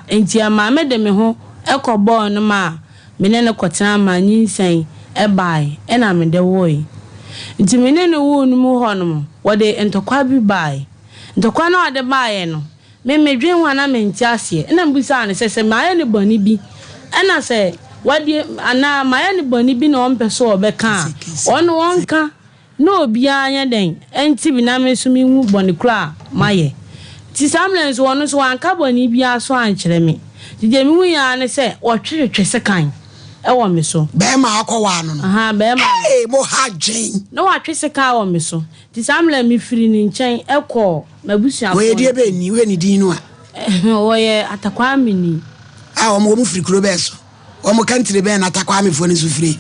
Enti ɛmaa mede me ho kɔbɔɔ no maa me ne no kɔtena maa nyinsɛn bae ɛna mede woe. Nti me ne no woo no mu hɔ nom, wɔde ntɔkwa bi bae. Ntɔkwa no a wɔde baeɛ no, me medwen ho a na mente aseɛ. Ɛna mebisaa no sɛ, sɛ mayɛ no bɔne bi ɛna sɛ wadi anaa mayɛ no bɔne bi na ɔmpɛ sɛ ɔbɛka a, ɔno ɔnka Na obiara nyɛ dɛn nte bi na me nso menhu bɔne korɔ a mayɛ. Nti saa mmerɛ no nso ɔno nso wanka bɔne biara so ankyerɛ me. Nti deɛ mehuiɛ ara ne sɛ wɔtwetwetwe sekan wɔ me so. Bɛɛma a akɔwaa no no. Ahaa, bɛɛma no. Hey, mo ha adwen. Na watwe sekan wɔ me so. Nti saa mmerɛ no mefirii ne nkyɛn kɔɔ m'abusuafoɔ Wɔyɛ deɛ nkyɛn. bɛn ni? Wohwɛ ne din no a. Wɔyɛ Atakwaameni. A wɔn, wɔn firi kuro bɛn so? Wɔn kɛntire bɛn na Takwamefoɔ no nso firi?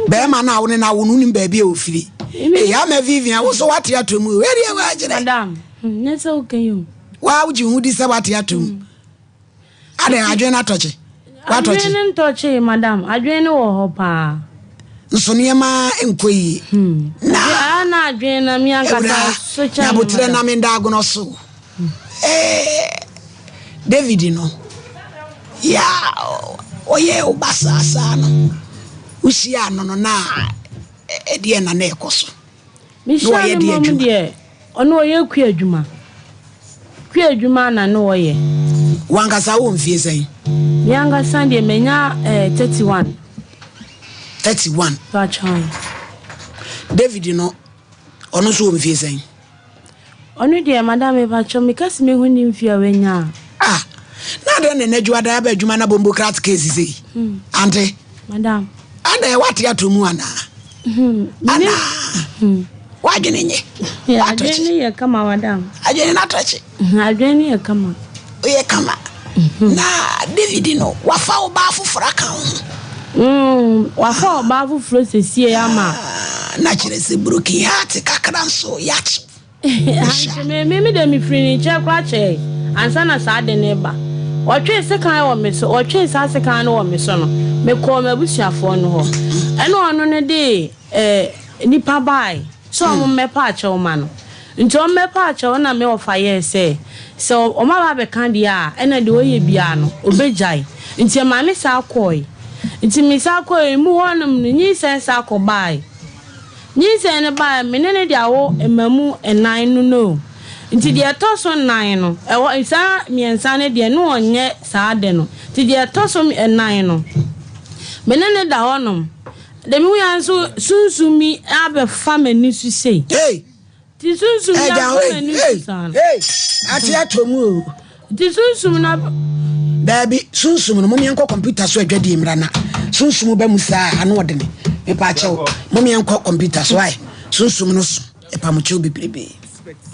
Bɛrima no a wo ne no awo no wonim baabi a ɔfiri. Ee ama Vivian wo so wate ato mu. Wei deɛ woakyerɛ. Madam, hmm, nyɛ sɛ woka yi o. Waa wogye ho di sɛ wate ato mu. Hmm. Adɛn adwene no atɔkye? Watɔkye. Adwene no ntɔkye madam, adwene no wɔ hɔ paa. Nso nneɛma nkɔ yie. Hmm. Na na adwene na mi ankasa so kyɛn. Nyabotrɛ na me nda agono so. Eh, David no, ya ɔyɛ wo basaa saa no, wohyiaa no no na ɛdeɛ na na ɛkɔ so. Mehyia no mmom deɛ, ɔno ɔyɛ kua adwuma. Kua adwuma na ne ɔyɛ. Wankasa wɔ mfie sɛn? Me ankasa deɛ manya eh, 31. 31. Patron. David no, ɔno nso wɔ mfie sɛn? Ɔno deɛ madam mepakyɛw meka se mehu ne mfie a wanya a. Ah na adɛn na ɛnɛ dwoada aba adwuma na bombo krat case sei hmm. ante madam adɛn wate ato mu anaa hmm. anaa hmm. wadwene nye adwene ne yɛ kama madam adwene no atɔkye adwene ne yɛ kama woyɛ kama na David no wafa ɔbaa foforɔ aka wo ho wafa ɔbaa foforɔ sesie ama ah, na kyerɛ sɛ broken heart kakra nso yɛakyew Nso me me me deɛ mefiri ne nkyɛn koraa kyɛe ansa na saa ade no reba. Ɔtwee sekan wɔ me so, ɔtwee saa sekan no wɔ me so no, mekɔɔ m'abusuafoɔ no hɔ. Ɛna ɔno no de eh, nnipa bae sɛ wɔn mmɛpa akyɛw ma no. Nti wɔn mmɛpa akyɛw na me ɔfa yɛɛ sɛ, sɛ wɔn aba abɛka deɛ a, ɛna deɛ ɔyɛ biara no, ɔbɛgyae. Nti ɛmaa me saa kɔe. Nti me saa kɔe, emu hɔnom no, nyinsɛn saa kɔbae. Nyinsɛn no baeɛ, me ne no de awo mmamu nnan no no. Nti deɛ ɛtɔ so nnan no, ɛwɔ saa mmiɛnsa no deɛ ne ɔnyɛ saa ade no. Nti deɛ ɛtɔ so nnan no, me ne no da hɔnom. Deɛ mehu yɛ nso sunsum bi abɛfa m'ani so sei. Hey! Nti sunsum bi Ɛgya afa hey m'ani hey so saa no. hey ate atɔ mu o. Nti sunsum no ab. Daabi sunsum no momeɛnkɔ kɔmputa so adwadie mmra na sunsum ba mu saa ano ɔdene mepaakyɛw momeɛnkɔ kɔmputa so ae sunsum no so ɛpamokyɛw bebrebe.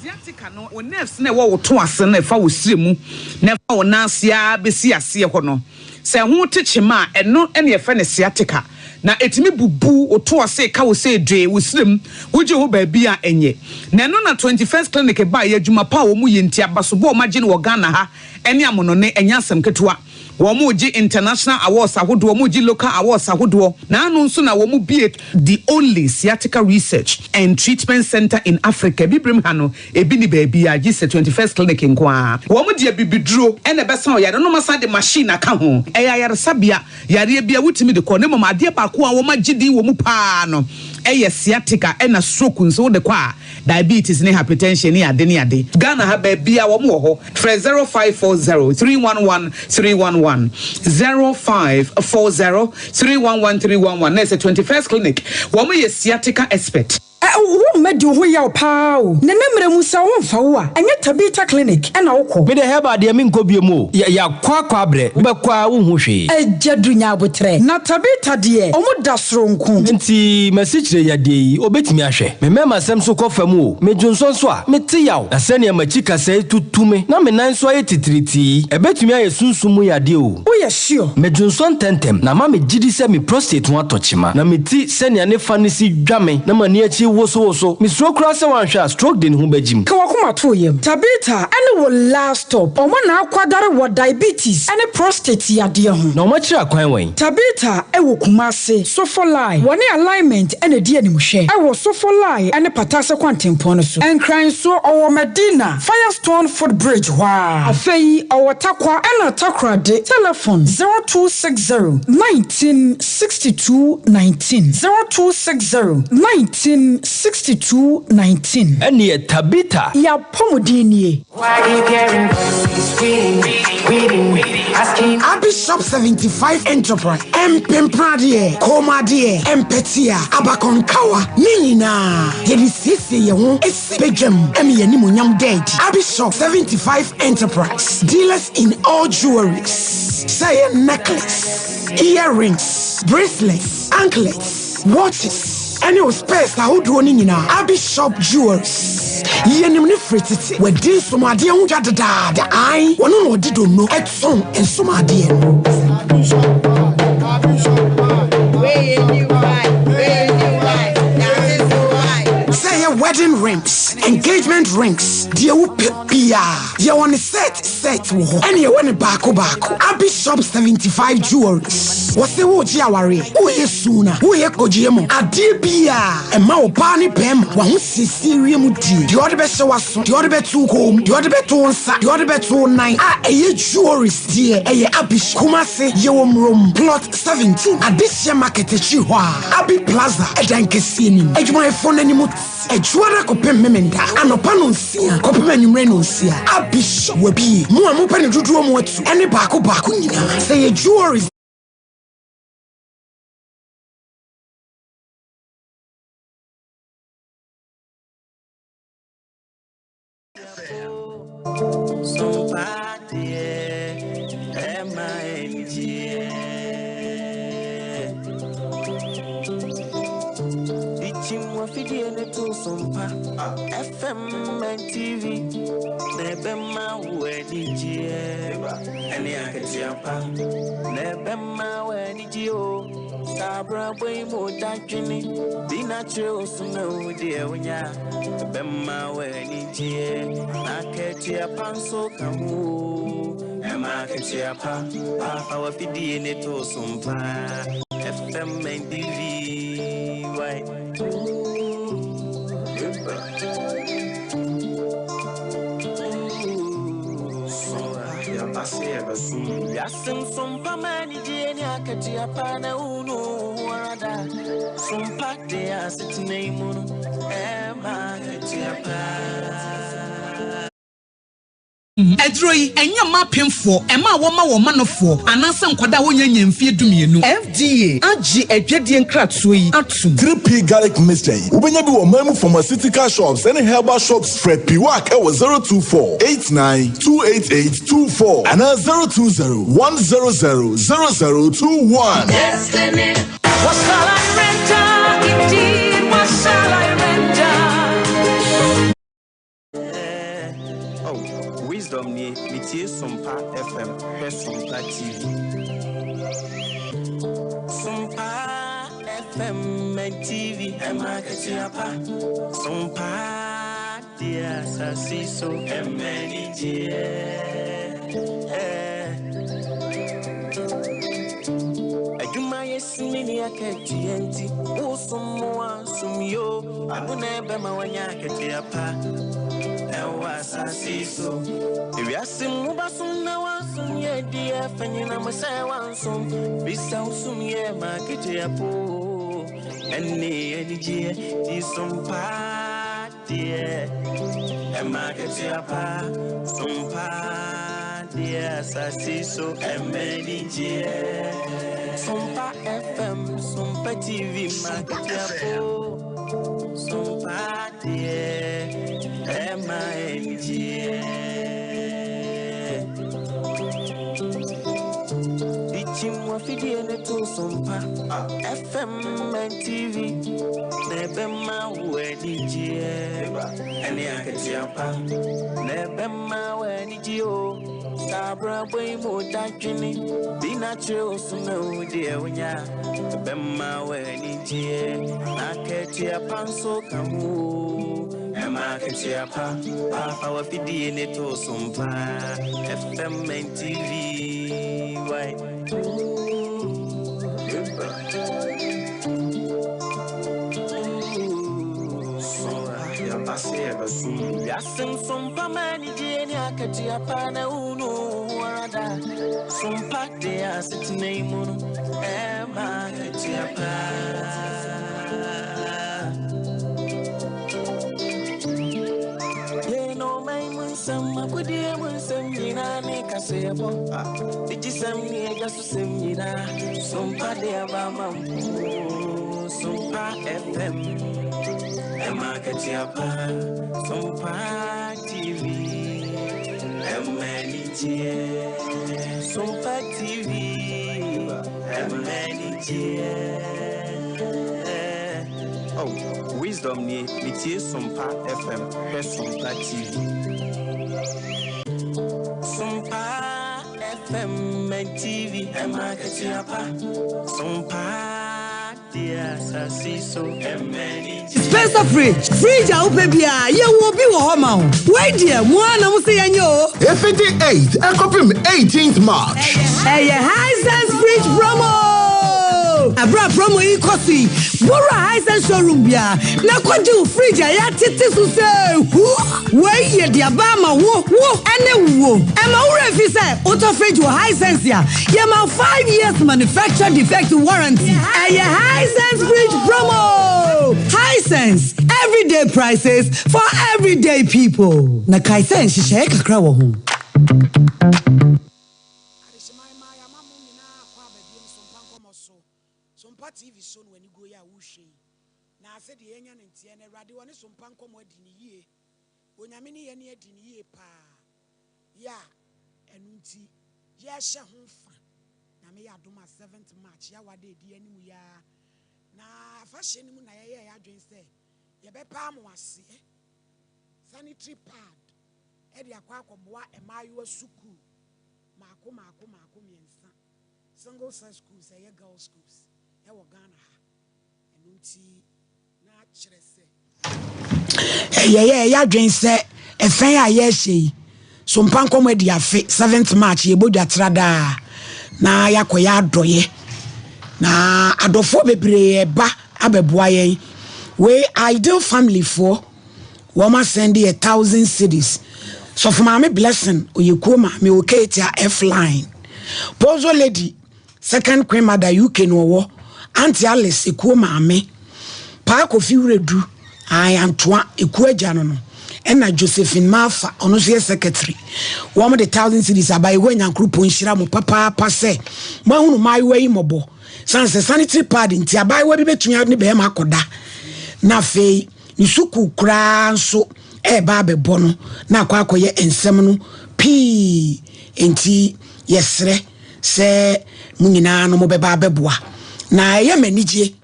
Sciatica no, wo nerves no a ɛwɔ wo to ase no a ɛfa wo srɛ mu na ɛfa wo nan ase ara bɛsi aseɛ hɔ no, sɛ ɛho te kyema a, ɛno na yɛfrɛ no sciatica. Na ɛtumi bubu wo to ase ka wo sɛ dwee wo srɛ mu, wogye hɔ baabi a ɛnyɛ. Na ɛno na 21st Clinic baeɛ, adwuma pa a wɔyɛ nti, abasobɔ a wɔagye no wɔ Ghana ha ne amonɔne, ɛnyɛ asɛm ketewa. Wɔregye international awards ahodoɔ, wɔregye local awards ahodoɔ, na ano nso na wɔbue the only sciatica research and treatment centre in Africa. Abibirem ha no, ebi nni baabiara gye sɛ 21st Clinic nko ara. Wɔde abibiduro na ɛbɛsa ɔyare no na wɔasan de machine aka ho. Ɛyɛ ayaresabea, yareɛ biara wotumi de kɔ, na mmom adeɛ baako a wɔagye din wɔ mu pa ara no yɛ sciatica ɛna stroke nso wode kɔ a, Diabetes ne hypertension ne ade ne ade. Ghana ha baabiaa wɔn wɔ hɔ. Frɛ 0540 311 311, 0540 311 311 na ɛsɛ 21st Clinic. Wɔn yɛ sciatica expert. Ɛ Wo mma di wo ho yaw paa o. Na ne mmerɛ mu sɛ wo mfa wo a, ɛnyɛ Tabitha Clinic na wo kɔ. Me deɛ herbal deɛ menkɔ biom o. Yɛ yakɔ akɔ abrɛ wobɛkɔ a wonhu hwee. Agya Duru nya aboterɛ. Na Tabitha deɛ ɔmo da soronko. Nti m'asikyire yadeɛ yi obetumi ahwɛ? Me mmarima sɛm nso kɔ fam o, me dwonsɔ nso a, mete yaw, na sɛnea m'akyi kasɛe tutu me na me nan nso ayɛ titiritii yi, ɛbɛtumi ayɛ sunsum mu yadeɛ o. Woyɛ sure? Me dwonsɔ ntɛmntɛm, na ama me gyidi sɛ me prostate ho atɔ kyema, na me ti sɛnea ne fa no si dwa me na m'ani akyi wo. wosowoso. Mesuro koraa sɛ woanhwɛ a stroke de ne ho bɛgyim. Ka w'akoma to wo yam. Tabitha ne wo last stop. Wɔn na akwadare wɔ diabetes ne prostate yadeɛ ho. Na wɔakyerɛ akwan wɛn? Tabitha wɔ Kumasi, Sofolai. Wɔne Alignment na ɛdi animhwɛ wɔ Sofolai ne Patase kwantempɔn no so. Nkran nso, ɔwɔ Medina, Firestone foot bridge hɔ ara. Afei ɔwɔ Tarkwa ɛna Takoradi. Telefon, 0260 19 62 19, 0260 19 62 19. Ɛnneɛ Tabitha. Y'apɔmuden nie. Abishop 75 Enterprise, Mpempradeɛ, kɔnmuadeɛ, mpɛtea, abakɔnkawa, ne nyinaa yɛde siesie yɛn ho si badwam ma yɛn animuonyam da adi. Abishop 75 Enterprise, dealers in all jewelries, sɛ ɛyɛ necklace, earrings, bracelets, anklets, watches, ɛne wo spares ahodoɔ no nyinaa. Abishop Jewelries, yɛnim no firi tete. Wadi nsomadeɛ ho dwa dedaada. Ae, ɔno na ɔde donno tɔn nsomadeɛ no. Sɛ ɛyɛ wedding rings, engagement rings, deɛ wopɛ biara, yɛwɔ ne set set wɔ hɔ, ɛne yɛwɔ ne baako baako. Abishop 75 Jewelries, wɔse woregye awareɛ, woreyɛ suna, woreyɛ kɔgyeɛ mu, adeɛ biara ɛma ɔbaa ne bɛrima w'ahosiesie wie mu die. Deɛ ɔde bɛhyɛ w'aso, deɛ ɔde bɛto wo kɔn mu, deɛ ɔde bɛto wo nsa, deɛ ɔde bɛto wo nan a ɛyɛ jewelries deɛ ɛyɛ Abish. Kumase yɛwɔ Murom plot 17 Adehyeɛ market akyiri hɔ a, Abi Plaza ɛdan kɛseɛ nim. Adwumayɛfoɔ no anim te Adwuada kɔpem Memenda anɔpa nonsia kɔpem anwummerɛ nonsia. Abish wabie. Mo a mopɛ no dodoɔ mu atu ɛne baako baako nyinaa sɛ ɛyɛ jewelries. Aduro yi, ɛnyɛ mma apemfoɔ, mmaa a wɔma wɔn manofoɔ, anaasɛ nkwadaa a wɔnnya nnya mfeɛ dumienu. FDA agye adwadie nkratoɔ yi atom. 3P Garlic Mixture yi, wobɛnya bi wɔ ɔman mu pharmaceutical shops ne herbal shops. Frɛ Piwak wɔ 024 89 288 24 anaa 020 100 0021. Destiny. What shall I render? Indeed, what shall I render? Oh, wisdom nie, metie Sompa FM, hwɛ Sompa TV. Sompa FM and TV, ɛma akatua pa. Sompa deɛ asase so, ɛma anigyeɛ. Adwuma yɛ sini ne akatua nti, wosom mo ansom yo. Ɛno na ɛbɛma wanya akatua pa ɛwɔ asase so. Ewiase mu wobasom na wansom yɛ di ɛfɛ nyina mo sɛ wansom. Bisa wosom yɛ ma akatua po. Ɛne anigyeɛ ti som pa deɛ. Ɛma akatua pa som pa deɛ asase so ɛma anigyeɛ. Sompa FM, Sompa TV, ma akatua po. Sompa deɛ ɛma anigyeɛ. Dikyim wafidie ne to Sompa FM and TV na ɛbɛma wo anigyeɛ. Ɛne akatua pa na ɛbɛma wo anigyeɛ o. FM and TV. Why? Sompa FM, Emma Katiapa, Sompa TV, MNG, Sompa TV, MNG. Oh, Wisdom ni metie Sompa FM, hwɛ Sompa TV. Sompa FM and TV, Emma Katiapa, Sompa. Spencer Fridge, fridge a wopɛ biara, yɛwɔ bi wɔ hɔ ma wo. Wei deɛ, mo ara na mo se yɛnyɛ o. Efiti 8th ɛkɔpem 18th March. Ɛyɛ Hisense Fridge Promo! Ɛberɛ a promo yi kɔ so yi, bɔwura Hisense showroom biara na kɔgye wo fridge a yɛatete so sɛ hu. Wei yɛ de aba ama wo, wo ne wo. Ɛma wo werɛ fi sɛ wotɔ fridge wɔ Hisense a, yɛma wo 5 years manufacture defect warranty. Ɛyɛ Hisense Fridge Promo! Hisense, everyday prices for everyday people. Na kae sɛ nhyehyɛe kakra wɔ ho. Adehyeman mmaa yɛama mo nyinaa akɔ aba biom Sompa nkɔmmɔ so, Sompa TV so na w'ani guo yi a worehwɛ yi. Na sɛdeɛ yɛanya no nteɛ no, Awurade ɔne Sompa nkɔmmɔ adi no yie. Onyame ne yɛne adi no yie paa. Yɛ a ɛno nti yɛrehyɛ ho fa. Nyame yɛ adom a 7th March, Yawa da ɛdi anim yi ara. Na afahyɛ no mu na yɛyɛɛ yɛn adwene sɛ yɛbɛpaa mo aseɛ sanitary pad de akɔ akɔboa mmaayewa sukuu maako maako maako mmiɛnsa, single sex schools, ɛyɛ girls schools ɛwɔ Ghana ha. Ɛno nti na kyerɛ sɛ. Yɛyɛɛ yɛadwen sɛ ɛfɛn a yɛrehyɛ yi, so mpa nkɔmɔ adi afe, 7th March, yɛbɔ dwa tra daa na yɛakɔyɛ adɔyɛ. Na adɔfoɔ bebree ɛba abɛboa yɛn. Wei Ideal Family foɔ, wɔn asɛnde yɛ 1000 cedis. Sɔfo Maame Blessing, ɔyɛ kuo maame, ɔwɔ Ketia F line. Pozo Lady, Second Queen Mother UK na ɔwɔ, Auntie Alice Ekuo maame, Paa Kofi Wiredu, ae Antoa Ekuo agya no no, ɛna Josephine Marfa ɔno nso yɛ secretary. Wɔn de thousand cedis aba Yehowa Nyankoropɔn nhyira mo papaapa sɛ moahunu mmaayewa yi mmɔbɔ. Sane sɛ sanitary pad nti abaayewa bi bɛtumi ne bɛrima akɔda na afei ne sukuu koraa nso ɛreba abɛbɔ no na akɔ akɔyɛ nsɛm no pii nti yɛsrɛ sɛ mo nyinaa no mobɛba abɛboa. Na ɛyɛ me anigye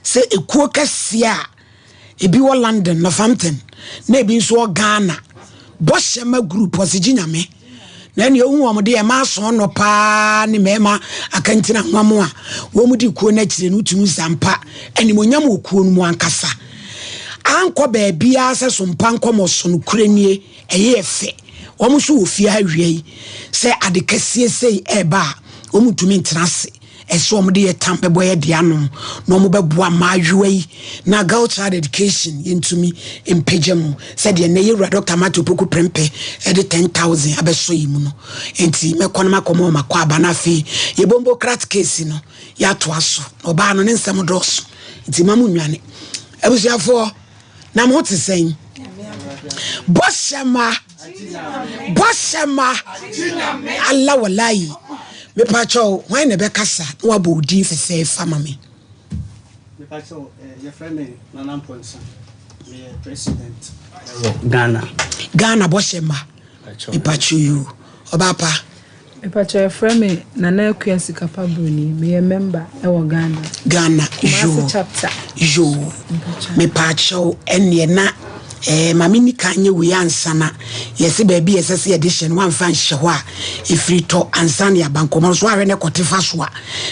sɛ ekuo kɛseɛ a ebi wɔ London, Northampton, na ebi nso wɔ Ghana, Bɔhyɛma Group, ɔsegye nyame. Na ɛnea ohu wɔn deɛ ɛma aso nnɔ paa ne mmarima akantina nwam a wɔn di kuo no akyire no wotumi sɛ ampa animonyam wɔ kuo no mu ankasa. Ankɔ baabiara sɛ so mpa nkɔmɔ so no kure nie. Ɛyɛ yɛ fɛ. Wɔn nso wɔ fie ha awia yi. Sɛ ade kɛseɛ sei ɛreba a, wɔn ntumi ntena ase. Ɛsɛ wɔn de yɛ tam bɛbɔ yɛ de ano na wɔn bɛboa mmaayewa yi na girl child education yɛntumi mpagya mu sɛdeɛ nnɛ yɛwura Dr. Matthew Opoku Prempeh ɛde 10,000 abɛsɔ yi mu no. Nti mɛkɔ no makɔ ma wɔn akɔ aba na afei yɛbombo krat case no yɛatoa so. Ɔbaa no ne nsɛm dɔɔso nti ma mo nnwane. Abusuafoɔ Na mo ho te sɛn? Bɔhyɛ ma. Bɔhyɛ ma. Allah walayi. Mepakyɛw, hwan na ɛbɛkasa na wabɔ wo din fɛfɛɛfɛ ama me? Mepakyɛw, eh, yɛfrɛ me Nana Mpɔnsa. Meyɛ president wɔ Ghana. Ghana bɔhyɛ ma. Mepakyɛw yoo. Ɔbaa pa. Mepakyɛw yɛfrɛ me Nana Akua Sikapa Broni, meyɛ member ɛwɔ Ghana. Ghana Kumasi yoo chapter. Yoo Mepakyɛw. Mepakyɛw ɛneɛ na Ɛɛ, ma menni kan nyɛ wei ansa na yɛse baabi a ɛsɛ sɛ yɛde hyɛ no, woamfa anhyɛ hɔ a, ɛfiri tɔ ansa na yɛaba. Nkɔmmɔ no so woahwɛ na ɛkɔte fa so a,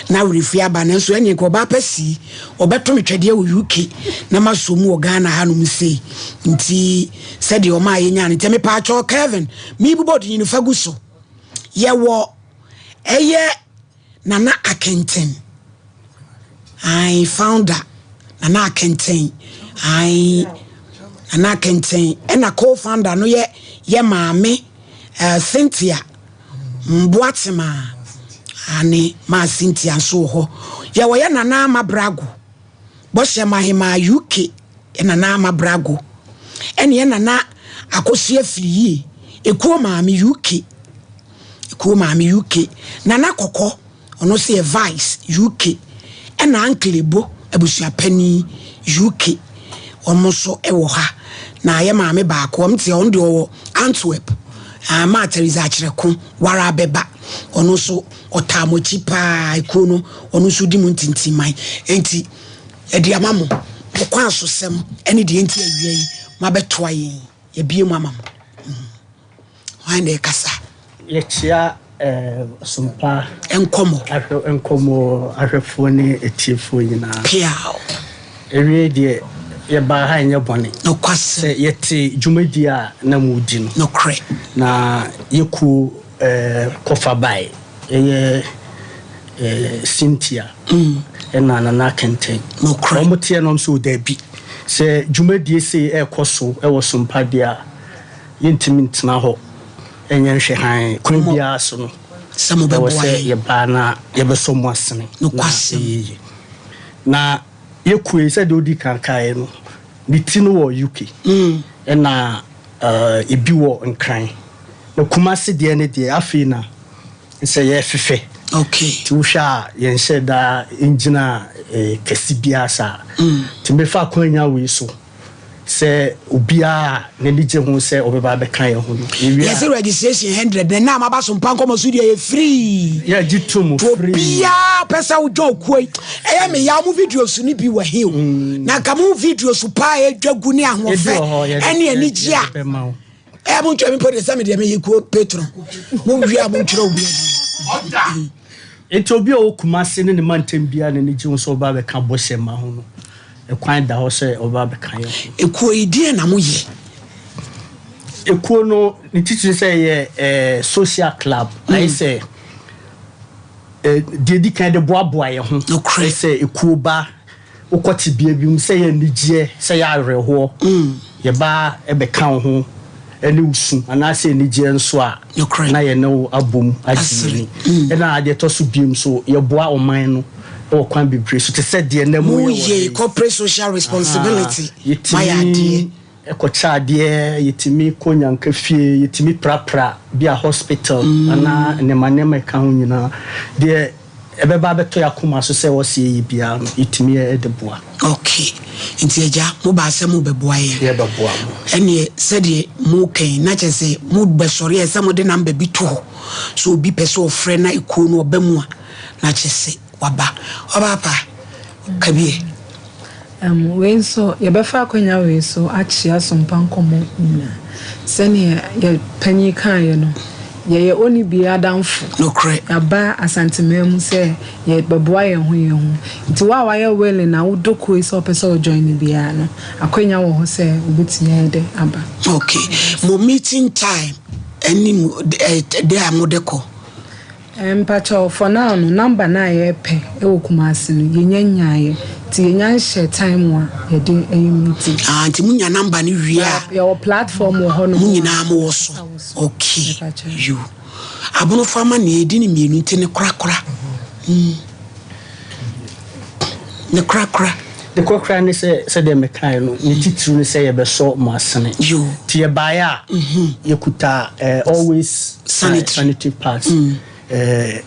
na awerɛfie aba. Nanso ɛneɛ nka ɔbaa pa sii, ɔbɛto me twɛdeɛ wɔ UK na masɔ mu wɔ Ghana hanom sei. Nti sɛdeɛ ɔmaa yɛnyaa no. Nti mepaakyɛw Kelvin, mebobɔ din no fa gu so. Yɛwɔ ɛyɛ Nana Akenten ae founder Nana Akenten ae Nana Akenten ɛna co-founder no yɛ yɛ maame uh, Cynthia Mboatema ane maa Cynthia nso wɔ hɔ yɛwɔ yɛ Nana Ama Brago Bɔhyɛ Mahemaa UK yɛ Nana Ama Brago ɛne yɛ Nana Akosua Firiyie Ekuo Maame UK Ekuo Maame UK, Nana Kɔkɔ, ɔno nso yɛ Vice, UK, ɛna Uncle Ebo, abusuapanin, UK, wɔn nso wɔ ha. Na yɛ maame baako, wɔn te ɔno deɛ ɔwɔ Antwerp, ah, Maa Teresa Akyerɛko, wara abɛba, ɔno nso ɔtaa mo akyi paa, ekuo no, ɔno nso di mu ntintimman. Enti, yɛde ama mo, mo kwan so sɛm ɛne deɛ nti awia yi, moabɛtoa yɛn, yɛabie mu ama mo. Mm. Hwan na ɛkasa? Yɛkyea Sompa nkɔmmɔ ahwɛ nkɔmmɔ ahwɛfoɔ ne atiefoɔ nyinaa. Piaw. Ewie deɛ yɛbaa ha nyɛ bɔne. Nokwasɛm. Sɛ yɛte dwumadie a na modi no. Nokorɛ. Na yɛkuo kɔfa bae ɛyɛ Cynthia ɛna Nana Kɛntɛn. Nokorɛ. Wɔn teɛ nom sɛ daabi sɛ dwumadie sei ɛrekɔ so ɛwɔ Sompa deɛ a. Yɛntumi ntena hɔ nyɛ nhwɛ hann. Kwan biara so no, ɛwɔ sɛ yɛba na yɛbɛsɔ mo asene na ɛyɛ yie. Na yɛkue yi, sɛdeɛ wodi kan kaeɛ no, ne ti no wɔ UK, ɛna ebi wɔ Nkran. Na Kumasi deɛ no deɛ, afei na sɛ yɛrefefɛ. Nti wohwɛ a, yɛnhyɛ da ngyina kɛse biara saa. Nti mefa akwanya wei so Sɛ obiara a n'ani gye ho sɛ ɔbɛba abɛka yɛn ho no, yɛwie a. Yɛse registration hundred na ɛnna a maba so mpa nkɔmɔ so deɛ yɛ free. Yɛgye to mu free. Obiara pɛ sɛ wodwa okuo yi ɛyɛ me yaw mo videos no bi wɔ he o na nka mo videos paa ɛdwa gu ne ahoɔfɛ ɛne anigye a ɛyɛ mo ntwa mi mpo de sɛ me deɛ meyɛ kuo patron mo wie a mo ntwerɛ obi adi. Nti obi a ɔwɔ Kumasi ne ne mantam biara n'ani gye ho sɛ ɔba abɛka bɔhyɛ mma ho no, ɛkwan da hɔ sɛ ɔba abɛka yɛn ho. Ekuo yi, deɛn na moyɛ? Ekuo no, ne titiri sɛ ɛyɛ eh, social club. Mm. Ayɛ sɛ eh, deɛ ɛdi kan de boaboa yɛn ho. Nokorɛ. Sɛ ekuo ba Wokɔ tebea bi mu, sɛ ɛyɛ anigyeɛ, sɛ ɛyɛ awerɛhoɔ, yɛba bɛka wo ho ne wo su, anaasɛ anigyeɛ nso a, na yɛne wo abom agye yɛn ani. Ɛna adeɛ ɛtɔ so biom nso, yɛboa ɔman no wɔ kwan bebree so, te sɛ deɛ nnɛ moyɛ wɔ ha yi. Moyɛ corporate social responsibility, moayɛ adeɛ. Kɔkyɛ adeɛ, yɛtumi kɔ nyanka fie, yɛtumi prapra bi a hospital anaa nneɛma nneɛma ɛka ho nyinaa. Deɛ ɛbɛba abɛtɔ yɛn akoma so sɛ ɛwɔ sɛ yɛyɛ biara no, yɛtumi yɛ de boa. Ok, nti agya mo baa sɛ mo bɛboa yɛn? Yɛbɛboa mo. Ɛneɛ sɛdeɛ mo ka yi na kyerɛ sɛ mo bɛsɔre a ɛsɛ mo de number bi to hɔ sɛ obi pɛ sɛ ɔfrɛ na ekuo no ɔba mu a na kyerɛ sɛ waba. Ɔbaa pa, ka bi ɛ. Erm wei nso yɛbɛfa akwanya wei so akyea Sompa nkɔmmɔ nyinaa. Sɛdeɛ yɛ panyin kaeɛ no, yɛyɛ onibie adamfo. Nokorɛ. Yɛaba Asanteman mu sɛ yɛbɛboa yɛn ho yɛn ho. Nti wo a wayɛ willing a wodɔ kuo yi sɛ wopɛ sɛ wo join biara no, akwanya wɔ hɔ sɛ wobɛtumi ayɛ dɛ aba. Ok. Mo meeting time ɛne mo eh, da a mode kɔ? Mpakyɛw for now no number no a yɛpɛ wɔ Kumasi no yɛnya nyaeɛ nti yɛnya nhyɛ time a yɛde yɛ meeting. Ah nti mo nya number no wie a. Yɛwɔ platform wɔ hɔ nom. Mo nyinaa mo wɔ so ok yo Abonofo amanneɛ yɛdi no mmienu nti ne korakora mm. Ne korakora. Ne korakora ne sɛ, sɛdeɛ mekaeɛ no, ne titiriw ne sɛ yɛbɛsɔ mo asene. Nti yɛbaeɛ a, yɛkuta eh, always sanitary pads. Eh,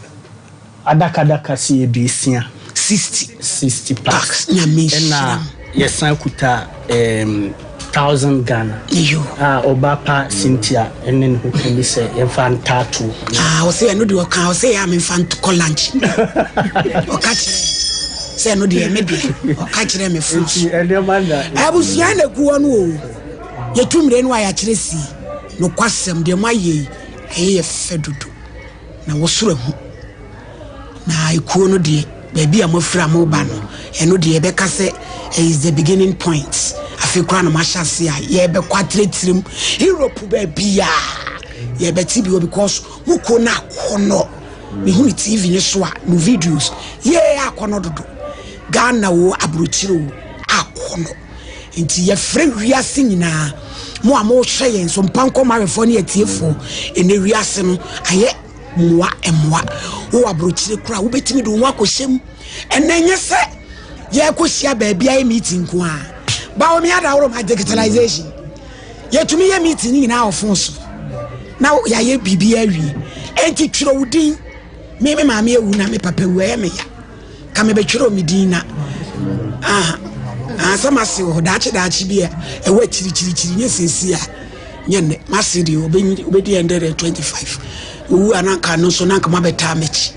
adakadaka si aduosia. 60. 60 packs. Nyame nhyira Ɛna yɛsan kuta um, thousand Ghana. Iyo. A ɔba pa Cynthia ɛne ne ho kani sɛ yɛmfa ntaatoɔ. Ah, ɔsɛ ɛno deɛ ɔka ɔsɛ yɛ a memfa nkɔ lunch. Ɔka kyerɛ sɛ ɛno deɛ me deɛ ɔka kyerɛ me fon so. Abusua na gu hɔ no o. Yɛtu mmerɛ no a yɛakyerɛ sie. Nokwasɛm, deɛ moayɛ yi, ɛyɛ yɛ fɛ dodo. Na wɔsoro ahu. Na ekuo no deɛ, baabi a moafiri a moreba no, ɛno deɛ yɛbɛka sɛ is the beginning point. Afei koraa na moahyɛ ase a yɛbɛkɔ atirɛtirɛ mu. Europe baabiara yɛbɛte bi hɔ because mo kuo no akɔnɔ. Mehu ne TV no so a, mo videos, yee akɔnɔ dodo. Ghana o, aburokyire o, akɔnɔ. Nti yɛfrɛ wiase nyinaa, mo a mohwɛ yɛn so mpankɔ mawefoɔ ne atiefoɔ, ɛnɛ wiase no ayɛ mmoa mmoa. Wowɔ aburokyire koraa wobɛtumi de wo ho akɔhyɛ mu. Ɛnɛ nyɛ sɛ yɛrekɔhyia baabi ayɛ meeting nko a. Baomi adaworo ma digitalization. Yɛtumi yɛ meeting no nyinaa wɔ phone so na yɛayɛ biribi awie. Enti twerɛ wo din. Me me maame awu na me papa wu ɛyɛ me ya. Ka mebɛtwerɛ me din na aha sɛ mase wɔ hɔ daakye daakye bi a ɛwɔ akyirikyirikyiri nyɛ seesie a nyɛ nnɛ mase deɛ ɔbɛdi 125 owu a na nka no nso na nka mabɛtaa m'akyi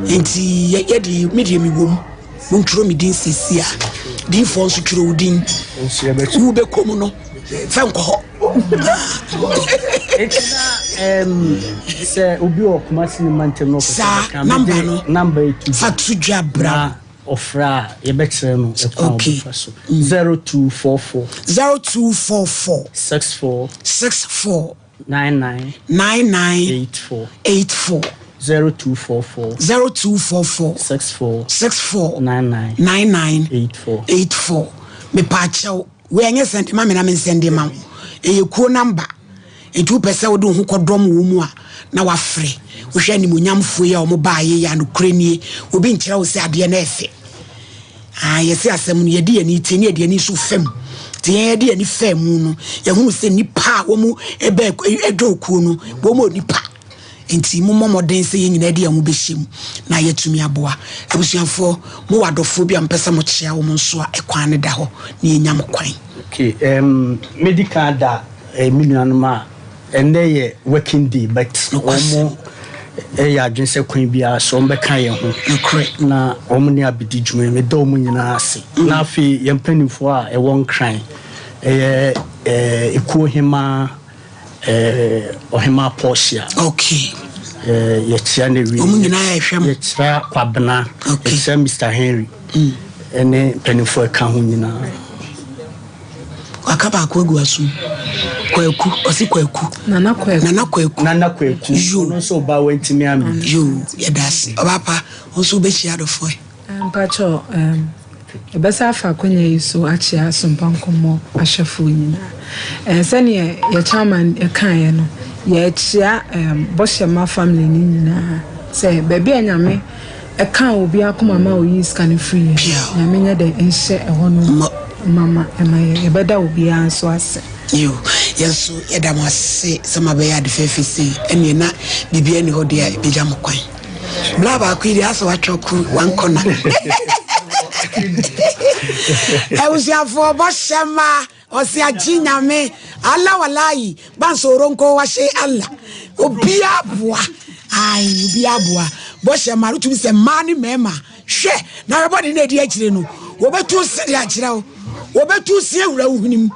nti yɛde me deɛ mewɔ mu montwerɛ me din seesie a diifoɔ nso twerɛ wo din wobɛkɔ mu no fɛ nkɔ hɔ sɛ obi wɔ Kumasi ne mantam no saa namba no namba etu fa to dwa bra ɔfrɛ a yɛbɛkyerɛ no ɛkwan a ɔbɛfa so 0244 0244 64 64 99 99 84 84 0244 0244 64 64 99 99 84 84 mepaakyɛw Wei ɛnyɛ sɛnde ma me na mensɛnde ma wo. Ɛyɛ kuo namba. Nti wopɛ sɛ wode wo ho kɔdɔm wɔ mu a, na wafrɛ. Wohwɛ animuonyamfoɔ yi a wɔn baeɛ yi a, nokorɛ nie, obi nkyerɛ wo sɛ adeɛ no ɛfɛ. Ah, yɛse asɛm no, yɛde yɛn ani tie ne yɛde yɛn ani nso fam. Nti yɛn yɛde yɛn ani faa mu no, yɛhunu sɛ nnipa a wɔn ɛbɛ ɛdɔ kuo no, wɔn wɔ nipa. Enti mommɔ mmɔden sɛ yɛn nyinaa de yɛn ho bɛhyɛ mu na yɛatumi aboa. Abusuafoɔ, mowɔ adɔfoɔ bi a mopɛ sɛ mokyea wɔn nso a, ɛkwan no da hɔ na yɛnya mo kwan. Okay, um, medi kan da eh, me nuanom a ɛnnɛ yɛ working day but wɔn ɛyɛ adwene sɛ kwan biara so wɔn bɛka yɛn ho Nokorɛ. na wɔn ne abɛdi dwuma yi meda wɔn nyinaa ase mm. Na afei yɛn mpanimfoɔ a ɛwɔ Nkran ɛyɛ eh, ekuo hemaa Eh, Ɔhemaa Portia. Okay. Eh, yɛkyia no awie. Wɔn nyinaa yɛhwɛ mo. Yɛkyia Kwabena. Okay. Yɛkyia Mr. Henry. Ɛne mpanimfoɔ ɛka ho nyinaa. Waka baako agu asom. Kwaku, ɔsi Kwaku. Nana Kwaku. Nana Kwaku. Nana Kwaku. Yo. Ɔno nso ɔbaa wantumi amedi. Yo, yɛda ase. Ɔbaa pa, wo nso wobɛhyia adɔfoɔ yi. Mpakyɛw, erm, yɛbɛsan afa akwanya yi so akyea Asompa Nkɔmmɔ ahwɛfoɔ nyinaa. Eh, sɛdeɛ yɛ chairman kaeɛ no, yɛrekyea erm, Bɔhyɛmma family no nyinaa sɛ baabi a Nyame ɛkaa obi akoma ma oyii sika no firiiɛ no, Nyame nyɛ dɛn nhyɛ ɛhɔ no mama ɛma yɛn. Yɛbɛda obiara nso ase. Yiw, yɛn nso yɛda mo ase sɛ moabɛyɛ ade fɛfɛ sei. Ɛnneɛ na biribiara nni hɔ deɛ a ɛbɛgya mo kwan. Bla baako yi deɛ asɛ watwɛ ko one corner. Abusuafoɔ bɔhyɛ ma ɔse agye nyame Allah walayi bansoro nko wahye Allah obia boa ai obia boa bɔhyɛ ma wotumi sɛ mmaa ne mmarima hwɛ na hwɛ bɔde na ɛdi akyire no wɔbɛtu se de akyerɛ wo wɔbɛtu se awura wo hwenem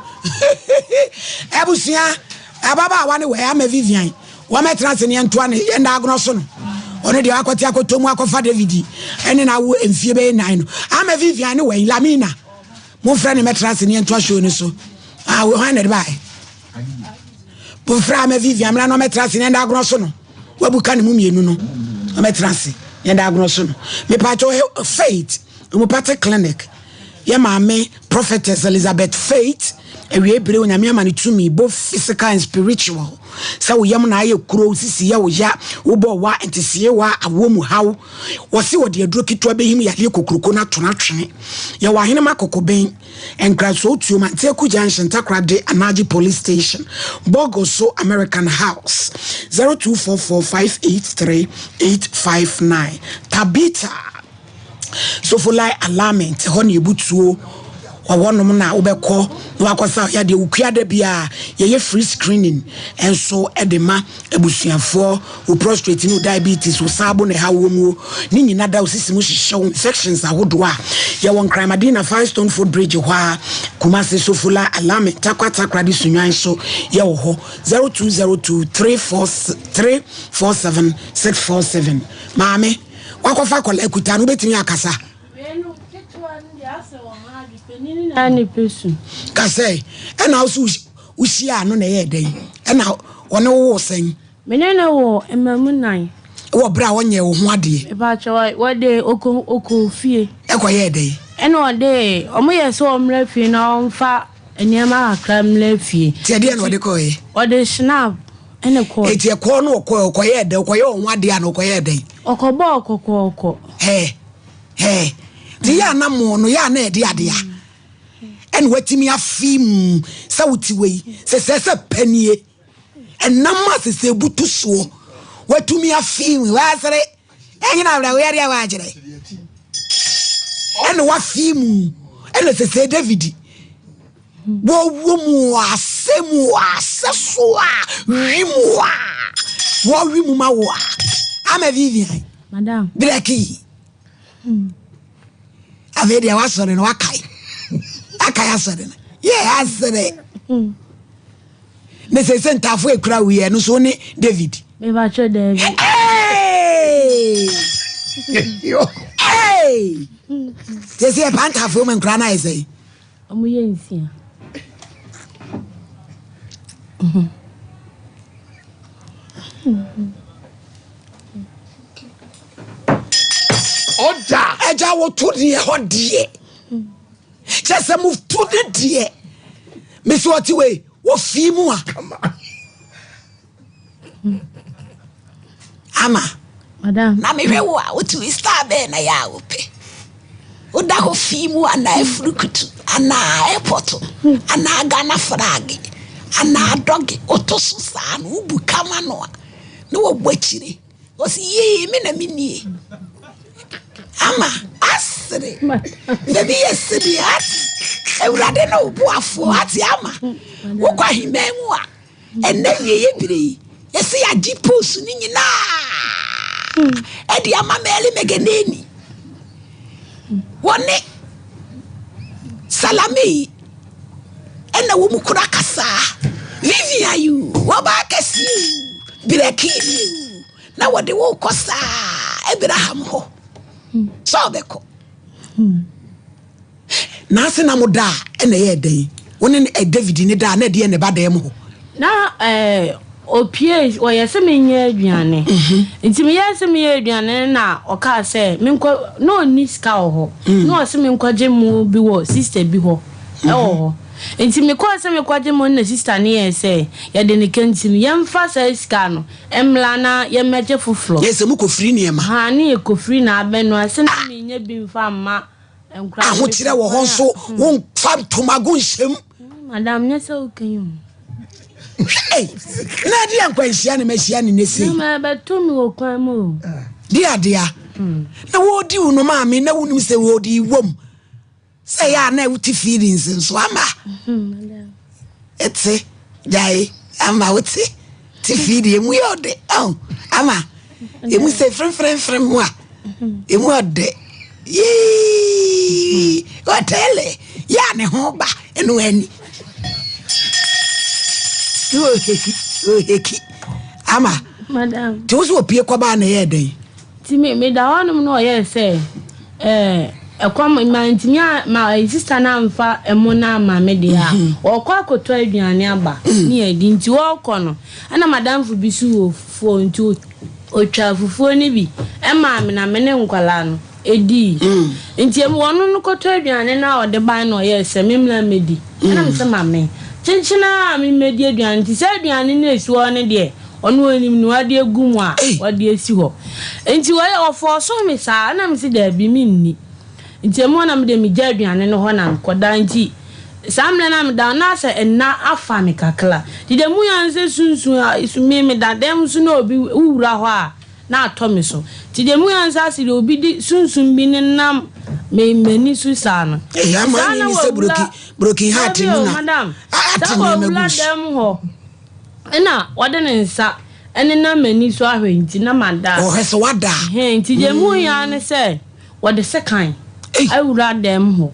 abusua ababaawa ne wɔ ama Vivian Wɔmmɛtena ase ne yɛntoa ne yɛn daa agorɔ so no, ɔno deɛ wakɔte akɔtɔ mu akɔfa David ɛne no awo mfie bɛyɛ nnan no. Ama Vivian ne wɛn Lamina. Momfrɛ ne mɛtena ase ne yɛntoa show no so. Ah, hwan na ɛde baeɛ? Momfrɛ ama Vivian mmra na ɔmɛtena ase ne yɛn daa agorɔ so no. Wabuka ne mu mmienu no. Ɔmɛtena ase ne yɛn daa agorɔ so no. Mepatwɔ Faith Homeopathic Clinic. Yɛ maame Prophetess Elizabeth Faith awiei bere Onyame ama no tumi both physical and spiritual sɛ wo yam na ayɛ kuro wo sisi yɛ wo ya wobɔ wa ntesee wa awoɔ mu haw wɔse wɔde aduro ketewa bɛhim yadeɛ kokuroko no ato no atwene yɛwɔ ahenema kokoben nkrasoɔ tuom Anteaku Junction Takoradi Anagye Police Station Bogo so American House 0244 583 859 Tabitha Sofolai Alarming te hɔ na ebutuo. Wɔwɔnom na wobɛkɔ na wakɔsa yadeɛ. Wokua da biara yɛyɛ free screening nso de ma abusuafoɔ. Wo prostrate ne wo diabetes, wo saabo na ɛha woɔ muo ne nyina da wo sisi mu hyehyɛ wo infections ahodoɔ a yɛwɔ Nkran Madina Firestone Foot Bridge hɔ a Kumasi Sofola Alame Tarkwa Takoradi Sunyani nso yɛwɔ hɔ 0202 347 647. Maame wakɔfa akwadaa kuta no wobɛtumi akasa? Wei no ketewa no deɛ asɛ wɔn ha adwe panin no na ne pɛ su. Ka sɛ, ɛna wo so wohyiaa no na ɛyɛɛ dɛn? Ɛna ɔne wo woo sɛn? Me ne no woo mmamu nan. Wɔ berɛ a ɔnyɛɛ wo ho adeɛ. Mepakyɛ wɔde ɔkɔ ɔkɔɔ fie. Ɛkɔyɛɛ dɛn? Ɛna ɔde wɔn yɛɛ sɛ ɔmmra fie na ɔmfa nneɛma kakra mmra fie. Nti ɛdeɛn na ɔde kɔeɛ? Ɔde schnapp ɛna ɛkɔeɛ. Nti ɛkɔɔ no ɔkɔɛ ɔkɔyɛɛ dɛn? Ɔkɔyɛɛ wɔn ho adeɛ anaa ɔkɔyɛɛ dɛn? Ɔkɔbɔɔ kɔkɔɔkɔ. Hɛɛ. Hɛɛ, nti yɛ a na mo no, yɛ a na ɛde adeɛ a, ɛna watumi afi mu sɛ wote wei, sɛ sɛ sɛ panie, ɛnam a sɛ sɛ butu soɔ, watumi afi mu, wasere, ɛnyina awura wo yadeɛ wakyerɛ, ɛna wafi mu, ɛna sɛ sɛ David, wɔwɔ mu asɛ mu asɛ so a, wi mu a, wɔwi mu ma wo a, ama Vivian, Madam. Brɛki. Afei deɛ wasɔre no wakae. Akae asɔre no. Yɛ asere. Ne sɛ sɛ ntaafo ekura wo yɛ no so ne David. Mebakyɛ daabi. Hey! Hey! Sɛ sɛ yɛ pa ntaafo mu nkura na ayɛ sɛ. Ɔmo yɛ nsia. Ɔda. Agya woto deɛ hɔ deɛ. Kyɛ sɛ moto ne deɛ. Mesi ɔte wei wɔfii mu a. Ama. Madam. Na mehwɛ wo a wotumi star bɛɛ na yɛ a wopɛ. Woda hɔ fii mu anaa afurukutu anaa airport anaa Ghana flag anaa dɔge woto so saa no wobu kama no a na wɔbɔ akyire. Ɔsi yee me na me nie. Ama asere. Baabi yɛ sere ate. Awurade ne wo boafoɔ ate ama. Wokɔ ahemman mu a ɛnɛ wieɛ bere yi yɛsɛ yɛagye post no nyinaa ɛde ama Mary Magdalene. Wɔne Salame yi ɛna wɔn kura kasaa. Vivian yi o, wɔbaa kɛseɛ o, Brɛki yi o, na wɔde wo kɔ saa Abraham hɔ sɛ ɔbɛkɔ. N'ase na mo da a ɛna ɛyɛ dɛn? Wo ne eh, David ne da a na ɛdeɛ na ɛba dan mu hɔ? Na eh, opie ɔyɛ sɛ menyɛ aduane mhm. nti meyɛ sɛ meyɛ aduane na ɔkaa sɛ menkɔ na ɔnni sika wɔ hɔ mm. na ɔsɛ menkɔgye mo bi wɔ sister bi hɔ mhm. ɛwɔ hɔ nti mekɔɔ sɛ mekɔgye mo na sister no yɛɛ sɛ yɛde ne ka nti no yɛmfa saa sika no mmla na yɛmmɛgye foforɔ. Yɛ sɛ mokɔfiri nneɛma. Ha ne yɛkɔfiri na abɛnoa sɛ na menya bi mfa mma Ahokyerɛ wɔ hɔ nso womfa ntomago nhyɛm. Madam nyɛ sɛ woka yi o. Hey, na ɛde nkwanhyia na mahyia ne ne sei. Na ɛbɛto me wɔ kwan mu o. Di adea. Hmm. Na wɔredi wo no maame na wonim sɛ wɔredi wom. Sɛ yɛ a na wote feelings nso ama. Hmm, Ɛte gyae ama wote te feeling emu yɛ ɔdɛ ama emu sɛ fremfremfrem mu a. Emu ɔdɛ yii ɔtɛlɛ yɛ a ne ho ba ɛno ani ne ɔheki ɔheki ama Madam. nti wo sɛ ɔpie kɔbaa na ɛyɛ dɛn Nti me meda hɔnom na ɔyɛɛ sɛ ɛɛ ɛkɔm ma ntumi a ma ɛyi sista no amfa ɛmo no ama me deɛ a mhm. ɔkɔ akɔtɔ aduane aba ne yɛdi nti ɔrekɔ no ɛna madamfo bi so wɔ fufuo nti Ɔtwaa fufuo no bi maa me na me ne nkwadaa no dii. Nti ɔno no kɔtɔ aduane no a ɔde bae na ɔyɛɛ sɛ memmra mmɛdi. Ɛna me sɛ ma me. Kyenkyen ara a memmɛdi aduane nti sɛ aduane no ɛsi hɔ no deɛ ɔno ɔnim nea ɔde agu mu a ɔde asi hɔ. Nti ɔyɛ ɔfɔɔsoo me saa ɛna me se daabi menni. Nti ɛmu hɔ na me deɛ megya aduane no hɔ na mekɔda nti saa mmerɛ no a meda hɔ na asɛ nna afa me kakra. Nti deɛ muhu ara ne sɛ sunsum a me meda dan mu so na obi wowura hɔ a na atɔ me so. Nti deɛ mehu ara ne sɛ ase deɛ obi de sunsum bi nenam me m'ani so saa no. Ɛyɛ ama Saa na ne sɛ wawura broken broken heart Dabi no o na madam, ate saa nneɛma wawura gu so. dɛm hɔ ɛna ɔde ne nsa nenam m'ani so ahwɛ nti na mada. Ɔhwɛ sɛ wada. Ɛhɛn nti deɛ mehu ara ne sɛ wɔde sekan awura dɛm hɔ.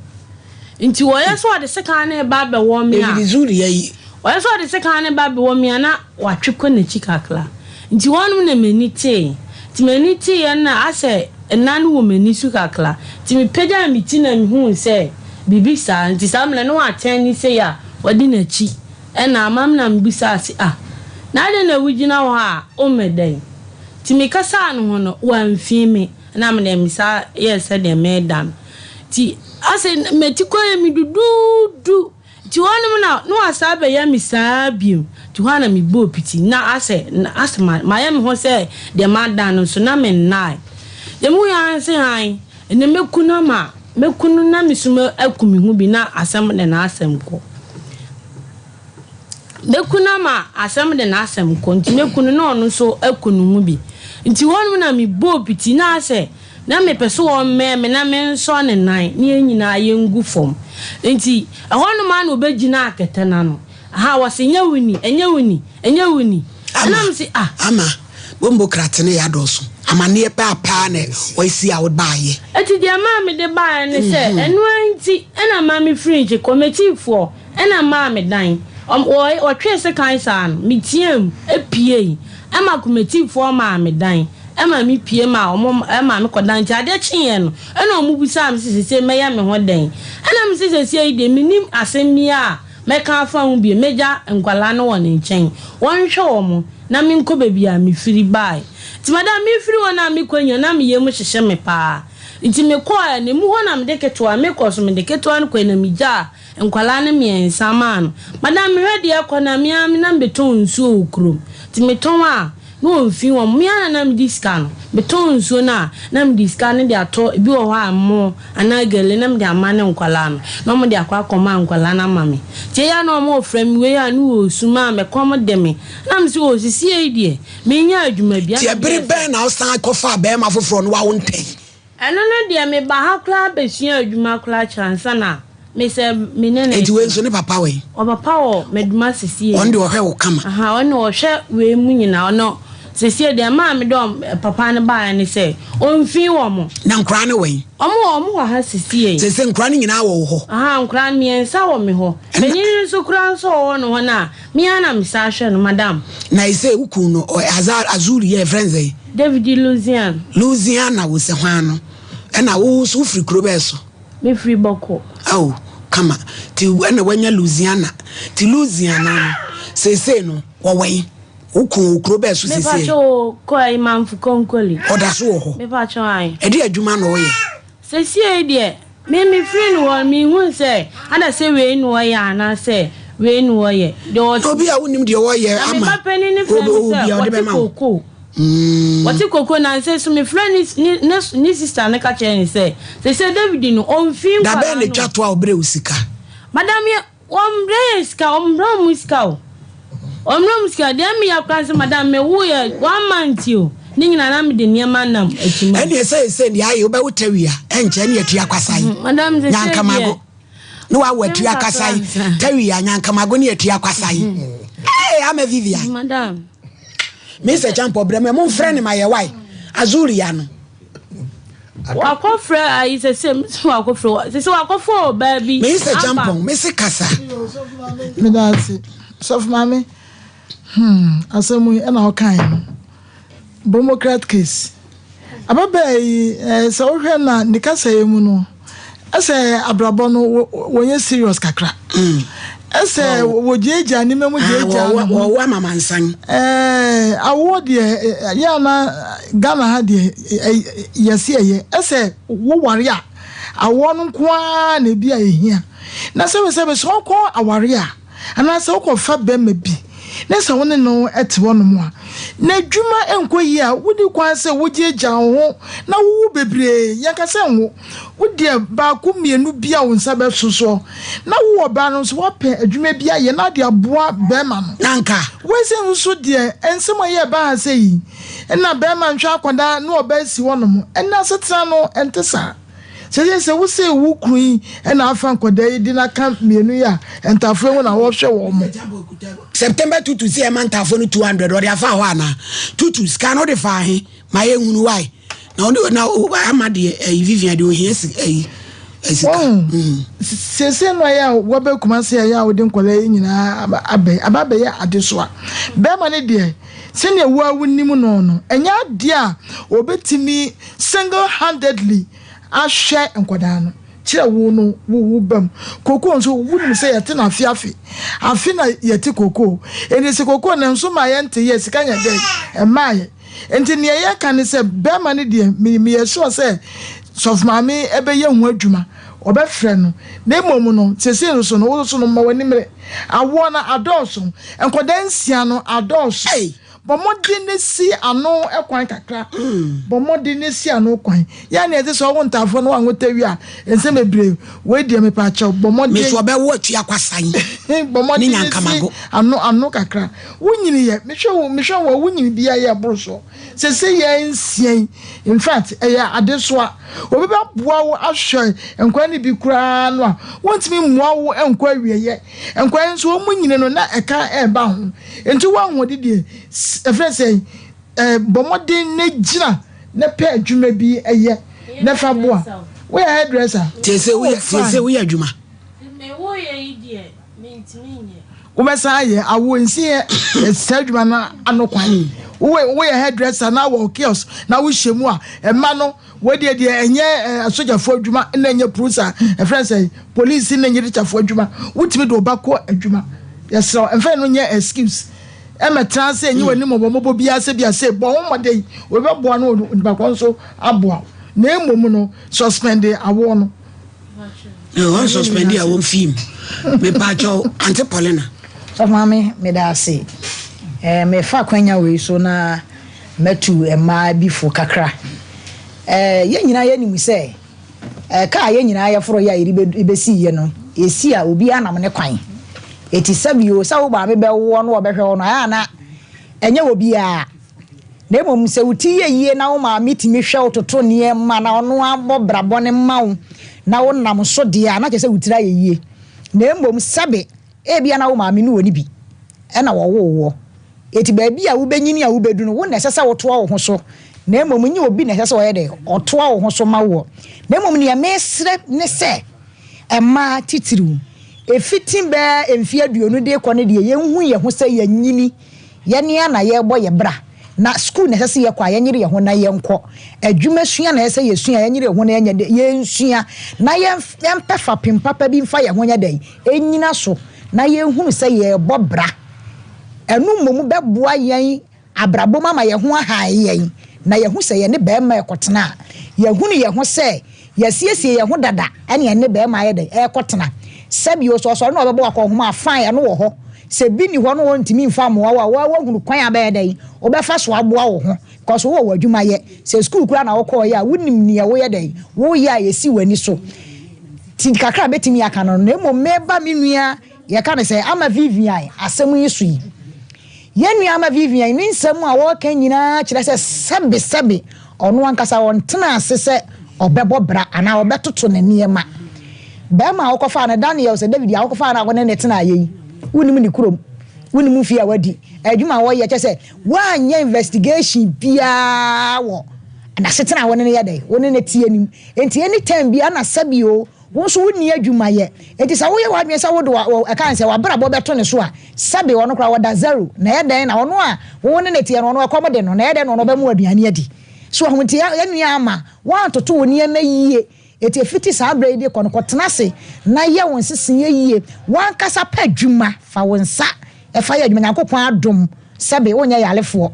Nti wɔyɛ sɛ ɔde sekan no reba abɛwɔ me a. David Zuria yi. Ɔyɛ sɛ ɔde sekan no reba abɛwɔ me a na watwe kɔ n'akyi kakra. Nti hɔnom na m'ani tee. Nti m'ani teeɛ no na asɛ nna no wɔ m'ani so kakra. Nti mepagyaa me ti na mehuu sɛ biribi saa. Nti saa mmerɛ no na watɛn ne sei a ɔde n'akyi na ama me na mebisaa se ah na adɛn na wogyina hɔ a wommɛda yi? Nti mekasaa ne ho no wamfii me na medeɛ mesan yɛɛ sɛdeɛ mereda no. Nti asɛ m'ati kɔ yɛ me duduudu. Nti hɔnom na na wɔasan abɛyɛ me saa bio. Nti hɔ a na mebɔɔ piti na asɛ na asɛ ma mayɛ me ho sɛ deɛ madan no nso na mennae. Deɛ mehui ara ne sɛ hann, ɛnnɛ mɛku no ama mɛku no na me nso aku me ho bi na asɛm de n'asɛm kɔ. Mɛku no ama asɛm de n'asɛm kɔ nti mɛku no na ɔno nso aku ne ho bi. Nti hɔnom na mebɔɔ piti na asɛ Na mepɛ sɛ ɔmmɛn me na mensɔ ne nan na yɛn nyinaa yɛngu fam. Enti ɛhɔnom ara na ɔbɛgyinaa kɛtɛ no ano. Ahaa, ɔse, Ɛnyɛ wo ni, ɛnyɛ wo ni, ɛnyɛ wo ni. Ama, Ɛna mese, Ah. ama, bombo kratene yɛ adɔɔso. Amaneɛ bɛɛ paa na ɔasi a wobaayɛ. Enti deɛ ɛmaa mede baeɛ ne sɛ, ɛno ara nti na ɛma mefirii nkye kɔmɛtiifoɔ na ɛmaa me dan. Ɔm, wɔ, wɔtwee sekan saa no, meteaam puei. Ɛma Kumetifoɔ maa me dan, ɛma me pue maa wɔn, ɛmaa me kɔdan. Nti adeɛ kyeeɛ no, ɛna wɔn bisaa me sɛ seesei mɛyɛ me ho dɛn? Ɛna me se seesei yi deɛ mennim asɛm biara a mɛka afa ho bio, mɛgya nkwadaa no wɔ ne nkyɛn, wɔnhwɛ wɔn na menkɔ baabi a mefiri baeɛ. Nti madam mefiri hɔ no a mekɔ nyinaa na me yam hyehye me paa. Nti mekɔeɛ no, emu hɔ na mede ketewa, mekɔ so mede ketewa no kɔeɛ na megyaa Nkwadaa no mmiɛnsa maa no. Madam mehwɛ deɛ ɛkɔ na me ara na metɔn nsuo wɔ kurom. Nti metɔn a na wɔmfi wɔn. Me ara na na medi sika no. Metɔn nsuo no a na mede sika no de atɔ ebi wɔ hɔ a ɛmo anaa gele na mede ama ne nkwadaa no na wɔde akɔ akɔma nkwadaa no ama me. Nti ɛyɛ a na wɔfrɛ me wei a na wɔresu maa me kɔm de me. Na mese oh sesie yi deɛ menyɛ adwuma bi. Nti ɛbere bɛn na wosan kɔfaa barima foforɔ no wawo ntɛn? Ɛno no deɛ meba ha koraa bɛsua adwuma koraa kyerɛ ansa na me sɛ me ne no Enti wei retena. nso ne papa wɔ he? Ɔpapa wɔ Meduma sesie. Ɔno deɛ ɔhwɛ wo kama. Ahaa ɔno ɔhwɛ wei mu nyinaa ɔno sesie deɛ ɛmaa me dɛ papa no baeɛ ne sɛ ɔmfii wɔn. Na nkoraa no wɔ he? Wɔn wɔ wɔn wɔ ha sesie. Sesie nkoraa no nyinaa wɔ wo hɔ? Ahaa nkoraa no mmiɛnsa wɔ me hɔ. Ɛna. Panin no nso koraa nso ɔwɔ ne hɔ no a Me ara na mesan hwɛ no, madam. Na ese wo kun no ɔyɛ Azar Azuri yɛ yɛfrɛ no sɛn? David Louisiana. Louisiana wo sɛ hwan no? Ɛna wo nso wo firi kuro bɛɛ so? Me firi Bɔkɔ. Ao kama ti ɛna wanya Louisiana ti Louisiana no seesei no wɔwɛn wo kun wɔ kuro bɛɛ so Me seesei? pakyɛ o kɔ ɛyi Manfo Konkoli. Ɔda so wɔ hɔ? Me pakyɛ ae. Ɛde adwuma na ɔyɛ? Sesiei deɛ, me mefiri no hɔ no, menhunu sɛ ada sɛ wei na ɔyɛ anaasɛ wei na ɔyɛ. Deɛ ɔte. Obi a wonim deɛ ɔyɛ Na me ama ba panin no frɛ me obi sɛ a ɔde wɔte bɛma wo. kookoo. Wɔte kookoo na nsɛ so mefrɛ ne ne ne ne sista no ka kyerɛ no sɛ, sesei David no, ɔmfii Da bɛn nkwadaa na no. etwa to a ɔbrɛ wo sika? Madam yɛ Wɔmbrɛ yɛn sika, wɔmbrɛ wɔn sika o. Wɔmbrɛ wɔn sika. Deɛ meya koraa ne sɛ madam mewo yɛ one month o. Ne nyinaa na mede nneɛma nam akyi ma. Ɛneɛ sɛ ɛsɛ deɛ ayɛ wobɛwo tawia ɛnkyɛ ne atua kwasae. Madam sɛ sɛ deɛ. Nyankamago ne wawo atua kwasae tawia nyankamago ne atua kwasae. Hey, ama Vivian. Madam. Mr. Champɔ brɛ me momfrɛ ne ma yɛ wae. Azuria no. Wakɔfrɛ ayi sɛ sɛ sɛ wakɔfrɛ sɛ sɛ wakɔfrɛ ɔbaa bi. Mese Champɔn, mese kasa. Meda ase. Sɔfo maame, hmm, asɛm yi ɛna ɔkae no. Bomocrat case. Ababaa yi, eh, sɛ wohwɛ na ne kasa yi mu no, ɛsɛ abrabɔ no wɔnyɛ serious kakra. Mm. Ɛsɛ wɔgyaagyaa nneɛma mu gyaagyaa ne ho. Wɔwɔ amamansan. Ɛɛ awoɔ deɛ yɛ ana Ghana ha deɛ yɛse ɛyɛ. Ɛsɛ woware a awoɔ no nko ara na ebi a ehia. Na sɛbesɛbe sɛ wokɔ aware a anaasɛ wokɔfa bɛrima bi na sɛ wo ne no te hɔnom a, na adwuma nkɔ yie a, wonni kwan sɛ wogyaagyaa wo ho na wowo bebree. Yɛnka sɛ nwo. Wo deɛ baako mmienu bi a wo nsa bɛso soɔ na wo ɔbaa no nso woapɛ adwuma bi ayɛ na ade aboa bɛrima no. Na anka. Wei sɛ nso deɛ nsɛm a ɛyɛ ɛbaa ha sɛ yi. Ɛna bɛrima nhwɛ akwadaa na ɔbaa si hɔnom. Ɛnna asetena no ɛnte saa. Seesei sɛ wose wo kunu yi na afa nkwadaa yi de no aka mmienu yi a, ntaafoɔ yi ho na wɔhwɛ wɔn mo. September Tutu se ɛma ntaafoɔ no 200 ɔde afa hɔ anaa? Tutu sika no wode faa he? Ma yɛnhunu why? Na ɔde na ama deɛ ɛyi Vivian deɛ ohia si ɛyi sika. Wɔn seesei no ayɛ a wɔbɛ Kumasi ayɛ a wode nkwadaa yi nyinaa aba yi aba abɛyɛ adesoa. Bɛrima no deɛ sɛnea wo a wonim no no ɛnyɛ adeɛ a ɔbɛtumi single handedly ahwɛ nkwadaa no kyerɛ wo no wo wo ba mu. Kokoo nso wonim sɛ yɛte no afe afe afe na yɛte kokoo enti sɛ kokoo no nso ma yɛnte yɛ sika nyɛ dɛn ɛmmaayɛ. Nti neɛ yɛka ne sɛ bɛɛma no deɛ me meyɛ sure sɛ sɔfo maame bɛyɛ ho adwuma ɔbɛfrɛ no na mmom no sesei no so no wo so no ma w'ani mmere awoɔ no adɔɔso nkɔdaa nsia no adɔɔso bɔ mmɔden na si ano kwan kakra bɔ mmɔden na si ano kwan yɛ ne ɛte sɛ ɔwo ntaafoɔ no wanwo tɛwi a nsɛm bebree wei deɛ mepa akyɛw bɔ mmɔden Me so ɔbɛwo atua kwasan bɔ mmɔden na si ano ano kakra. Wo nyini yɛ mehwɛ wo mehwɛ wo a wo nyini bia yɛ boro soɔ sese yɛ nsia yi in fact ɛyɛ adesoa obi bɛ boa wo ahwɛ nkwa no bi koraa no a wontumi mmoa wo nkɔ awieyɛ nkwa yi nso wɔn nyini no na ɛka ɛɛba ho nti wo ahoɔde deɛ ɛfrɛ sɛ ɛɛ bɔ mmɔden na gyina na pɛ adwuma bi ɛyɛ na fa boa woyɛ hairdresser Tiese woyɛ tiese woyɛ adwuma. Me woyɛ yi deɛ mentumi nyɛ. Wobɛsan ayɛ awo nsi yɛ saa adwuma no ano kwan. Woyɛ hairdresser na wɔ kiosk na wohyɛ mu a, mma no wɔdeɛ deɛ ɛnyɛ asogyafoɔ adwuma na ɛnyɛ purusa ɛfrɛ sɛ polisi na ɛnyɛ tikyafoɔ adwuma. Wotumi de wo ba kɔ adwuma. Yɛsrɛ wo, mfa ɛno nyɛ excuse. Ɛmɛtena ase ɛnyɛ w'anim mmɔbɔmmɔbɔ biara sɛ bi a sei bɔ ho mmɔden obi bɛboa no onipa korɔ nso aboa wo. Na mmom no suspend awoɔ no. Wɔn suspend a wɔn fi mu. Mepaakyɛw, Aunty Paulina. Sɔfo Maame, meda ase. Eh, mefa akwanya wei so na matu mmaa bi fo kakra. Eh, yɛn nyinaa yɛnim sɛ eh, kaa yɛn nyinaa yɛforo yɛ a yɛde bɛsi yɛ no, yɛsi a obiara nam ne kwan. Eti sɛbio sɛ wo maame bɛwoɔ no ɔbɛhwɛ wo no, ayɛ a na ɛnyɛ obiara. Na mmom sɛ wo ti yɛ yie na wo maame tumi hwɛ wo toto nneɛma na ɔno ara bɔ bra bɔne ma wo na wo nam so deɛ a, na kyerɛ sɛ wo tiri ayɛ yie. Na mmom sɛbe ebia na wo maame no ɔnni bi na wɔwoo woɔ. Enti baabi a wobɛnyini a wobɛdu no, wo na ɛsɛ sɛ wotoa wo ho so, na mmom nyɛ obi na ɛsɛ sɛ ɔyɛ dɛn, ɔtoa wo ho so ma woɔ. Na mmom deɛ mesrɛ ne sɛ, mmaa titiriw, ɛfiti bɛyɛ mfeɛ aduonu de rekɔ no deɛ, yɛnhu yɛn ho sɛ yɛanyini. Yɛn ara na yɛrebɔ yɛn bra, na sukuu na ɛsɛ sɛ yɛkɔ a, yɛnyere yɛn ho na yɛnkɔ. Adwuma sua na ɛsɛ sɛ yɛsua a, yɛnyere yɛn ho na yɛnyɛ dɛ, yɛnsua, na yɛmpɛ fapem papa bi mfa yɛn ho nyɛ dɛn, nnyina so, na yɛnhunu sɛ yɛrebɔ bra. Ɛno mmom bɛboa yɛn abrabɔ mu ama yɛn ho ahan yɛn, na yɛahu sɛ yɛne barima rekɔtena a, yɛahunu yɛn ho sɛ Yɛasiesie yɛn ho dada ɛne ɛne bɛɛma ayɛ dɛn ɛɛkɔ tena. Sɛbi o sɛ ɔsɔre na ɔbɛbɔ wakɔnhoma a fine ɛno wɔ hɔ. Sɛ bi nni hɔ na ɔntumi nfa mmoa wo a woa woahunu kwan a bɛyɛ dɛn wobɛfa so aboa wo ho cos wowɔ w'adwuma yɛ. Sɛ sukuu koraa na wokɔɔyɛ a wonim neɛ woyɛ dɛn woyɛ a ɛsi w'ani so. Nti kakra a mɛtumi aka no no na mmom meba me nua yɛka no sɛ Ama Vivian asɛm yi so yi. Yɛn nua Ama Vivian ne nsɛm a ɔreka nyinaa kyerɛ sɛ sɛbesɛbe ɔno ankasa ɔntenaa ase sɛ ɔbɛbɔ bra anaa ɔbɛtoto ne nneɛma. Barima a wokɔfaa no, Daniel, sɛ David a wokɔfaa no a wo ne no tenaeɛ yi, wonnim ne kurom, wonnim mfeɛ a wadi, adwuma a ɔyɛ, kyerɛ sɛ woanyɛ investigation biara wɔ n'asetena a wo ne no yɛ dɛn, wo ne no te anim. Enti anytime biara na sɛbe o, Wo nso wonni adwuma yɛ. Enti sɛ woyɛ w'adwene sɛ wode ɛka ne sɛ w'abrabɔ bɛto ne so a, sɛbe ɔno koraa ɔda zero, na ɛyɛ dɛn na ɔno a wo ne no teɛ no, ɔno ɛkɔm de no, na ɛyɛ dɛn na ɔno ɔbɛma wo aduane adi? So wahu? Nti yɛn nua ama woantoto wo nneɛma yie. Enti ɛfiti saa berɛ yi de kɔ no, kɔtena ase na yɛ wo nseseeɛ yie. W'ankasa pɛ adwuma, fa wo nsa fa yɛ adwuma. Nyankopɔn adom, sɛbe wonyɛ yarefoɔ,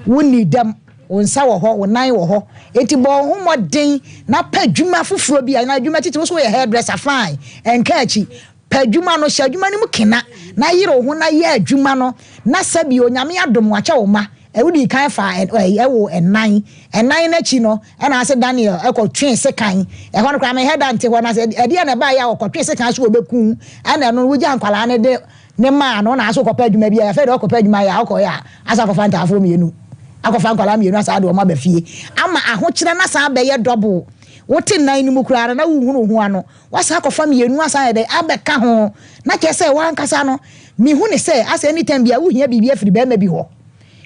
wonni dɛm. Wo nsa wɔ hɔ, wo nan wɔ hɔ. Enti bɔ wo ho mmɔden na pɛ adwuma foforɔ bi anaa adwuma titiri. Wo nso woyɛ hairdresser, fine, ɛnka akyi. Pɛ adwuma no, hyɛ adwuma no mu kena na yere wo ho na yɛ adwuma no na sɛbi Onyame adom wakyɛ wo mma. Wodii kan faa ɛwoo ɛnan. Ɛnan no akyi no, ɛna ase Daniel kɔ twee sekan. Ɛhɔ no koraa me head nte hɔ na sɛ ɛdeɛn na ɛbaeɛ a ɔkɔtwee sekan so ɔbɛku wo. Ɛna ɛno no wogyaa nkwadaa no de ne maa no na ase ɔkɔpɛ adwuma bi ayɛ. Afei deɛ ɔkɔpɛ adwuma ayɛ a ɔkɔyɛ a asa akɔfa ntaafoɔ mmienu. Akɔfa nkwadaa mmienu asan de wɔn aba fie ama ahokyerɛ no asan abɛyɛ double. Wote nnan no mu koraa no na wonhunu wo ho ano. Woasan akɔfa mmienu asan ayɛ dɛn abɛka ho. Na kyerɛ sɛ w'ankasa no, mehu no sɛ asɛ anytime biara wohia biribi afiri barima bi hɔ.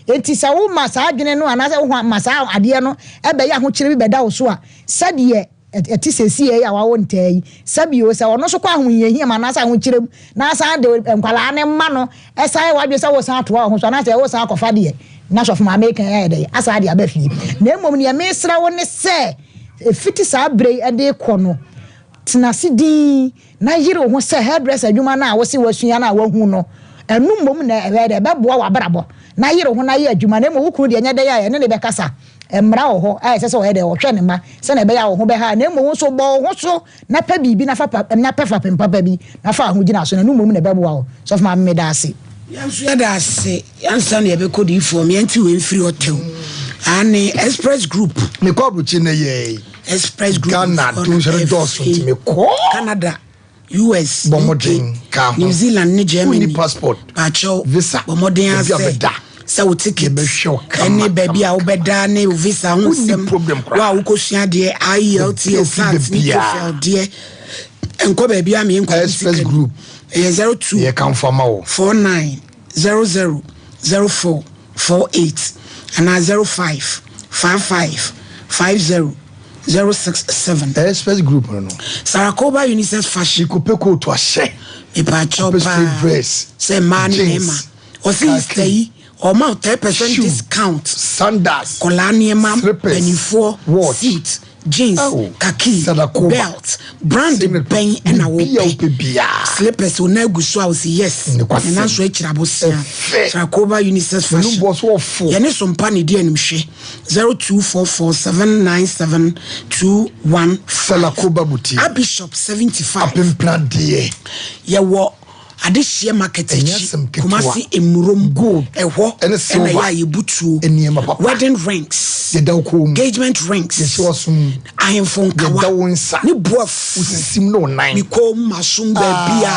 Enti sɛ woma saa adwene no anaasɛ woma saa adeɛ no bɛyɛ ahokyerɛ bi bɛda wo so a, sɛdeɛ ɛte seesei yi a wawo ntaa yi, sɛ bio, sɛ ɔno nso kɔ ahohiahia mu anaasɛ ahokyerɛ mu na asan de nkwadaa no ma no, ɛsan yɛ w'adwene sɛ woresan atoa wo ho so anaasɛ woresan akɔfa deɛ na sɔfo maame reka yi ayɛ dɛn asan de aba fie. Na mmom deɛ mesrɛ wo ne sɛ, ɛfiti saa berɛ yi de rekɔ no, tena ase dinn na yere wo ho sɛ hairdresser adwuma no a wose woasua no a woahu no, ɛno mmom na ɛbɛyɛ dɛn, ɛbɛboa w'abrabɔ. Na yere wo ho na yɛ adwuma, na mmom wo kunu deɛ ɛnyɛ dɛn a ɛne no bɛkasa. Mmara wɔ hɔ a ɛsɛ sɛ ɔyɛ dɛn? Ɔhwɛ ne mma sɛnea ɛbɛyɛ a wo ho bɛha, na mmom wo nso bɔ wo ho so na pɛ biribi na fa pa, na pɛ fapem papa bi na fa wo ho gyina so, na ɛno mmom na ɛbɛboa wo. Sɔfo Maame, meda ase. Yɛn nso yɛda ase. Ansa na yɛbɛkɔ diyifoɔ me yɛnte wei mfiri hɔ tɛw. Aane, Express Group. Mekɔ aburokyi nnɛ yɛi. Express Group Ghana dum sɛ dɔɔso nti mekɔ. Canada. US, Bɔ mmɔden ka ho. New Zealand ne Germany. Wonni passport, Pakyɛw, visa, bɔ mmɔden ara baabi a sɛ bɛda. sɛ wo ticket Yɛbɛhwɛ wo kama, ɛne baabi a kama, wobɛda ne wo visa ho Wonni nsɛm. problem Wo a koraa. wokɔsua adeɛ, Baabi a IELTS, ofi SAT ne baabiara. TOEFL deɛ, nkɔ baabi a menkɔ wo Express sika ni. Group, Ɛyɛ 02 yɛkamfo ama wo. 49 00 04 48 anaa 05 55 50 067. Express group no no. Sarakoba unisex fashion. Mekɔpɛ kootu ahyɛ. Mepaakyɛw Kɔpɛ straight paa dress. sɛ mmaa ne Jeans. mmarima. Ɔse Easter Khaki. yi ɔma wo 10% Shoe. discount. Sandals. Kɔlaa nneɛma, Slippers. mpanimfoɔ, Watch. suit, jeans, Oh, khaki, Sarakoba. belt, brand Singlet. bɛn ɛna Biribi a wopɛ? wopɛ biara. Slippers wo nan agu so a ɔse yes. Nokwasɛm. Ne nan so akyiri abosea. Ɛfɛ. Sarakoba unisex N'anum fashion. bɔ so ɔfo. Yɛne Sompa na ɛdi animhwɛ. 0244797215. Salakoba Boutique. Abishop 75. Apempena deɛ. Yɛwɔ Adehyeɛ market Ɛnyɛ akyi, asɛm ketewa. Kumasi Emurom. Gold Ɛhɔ ɛne ɛna silver. yɛ a yɛbu tuo. Nneɛma papa. Wedding rings. Yɛda wo kɔn mu. Engagement rings. Yɛhyɛ w'asom mu. Ahemfo nkawa. Yɛda wo nsa. Ne bo afu. Wo sisim ne wo nan. Me kɔn mu, m'asom, baabi a.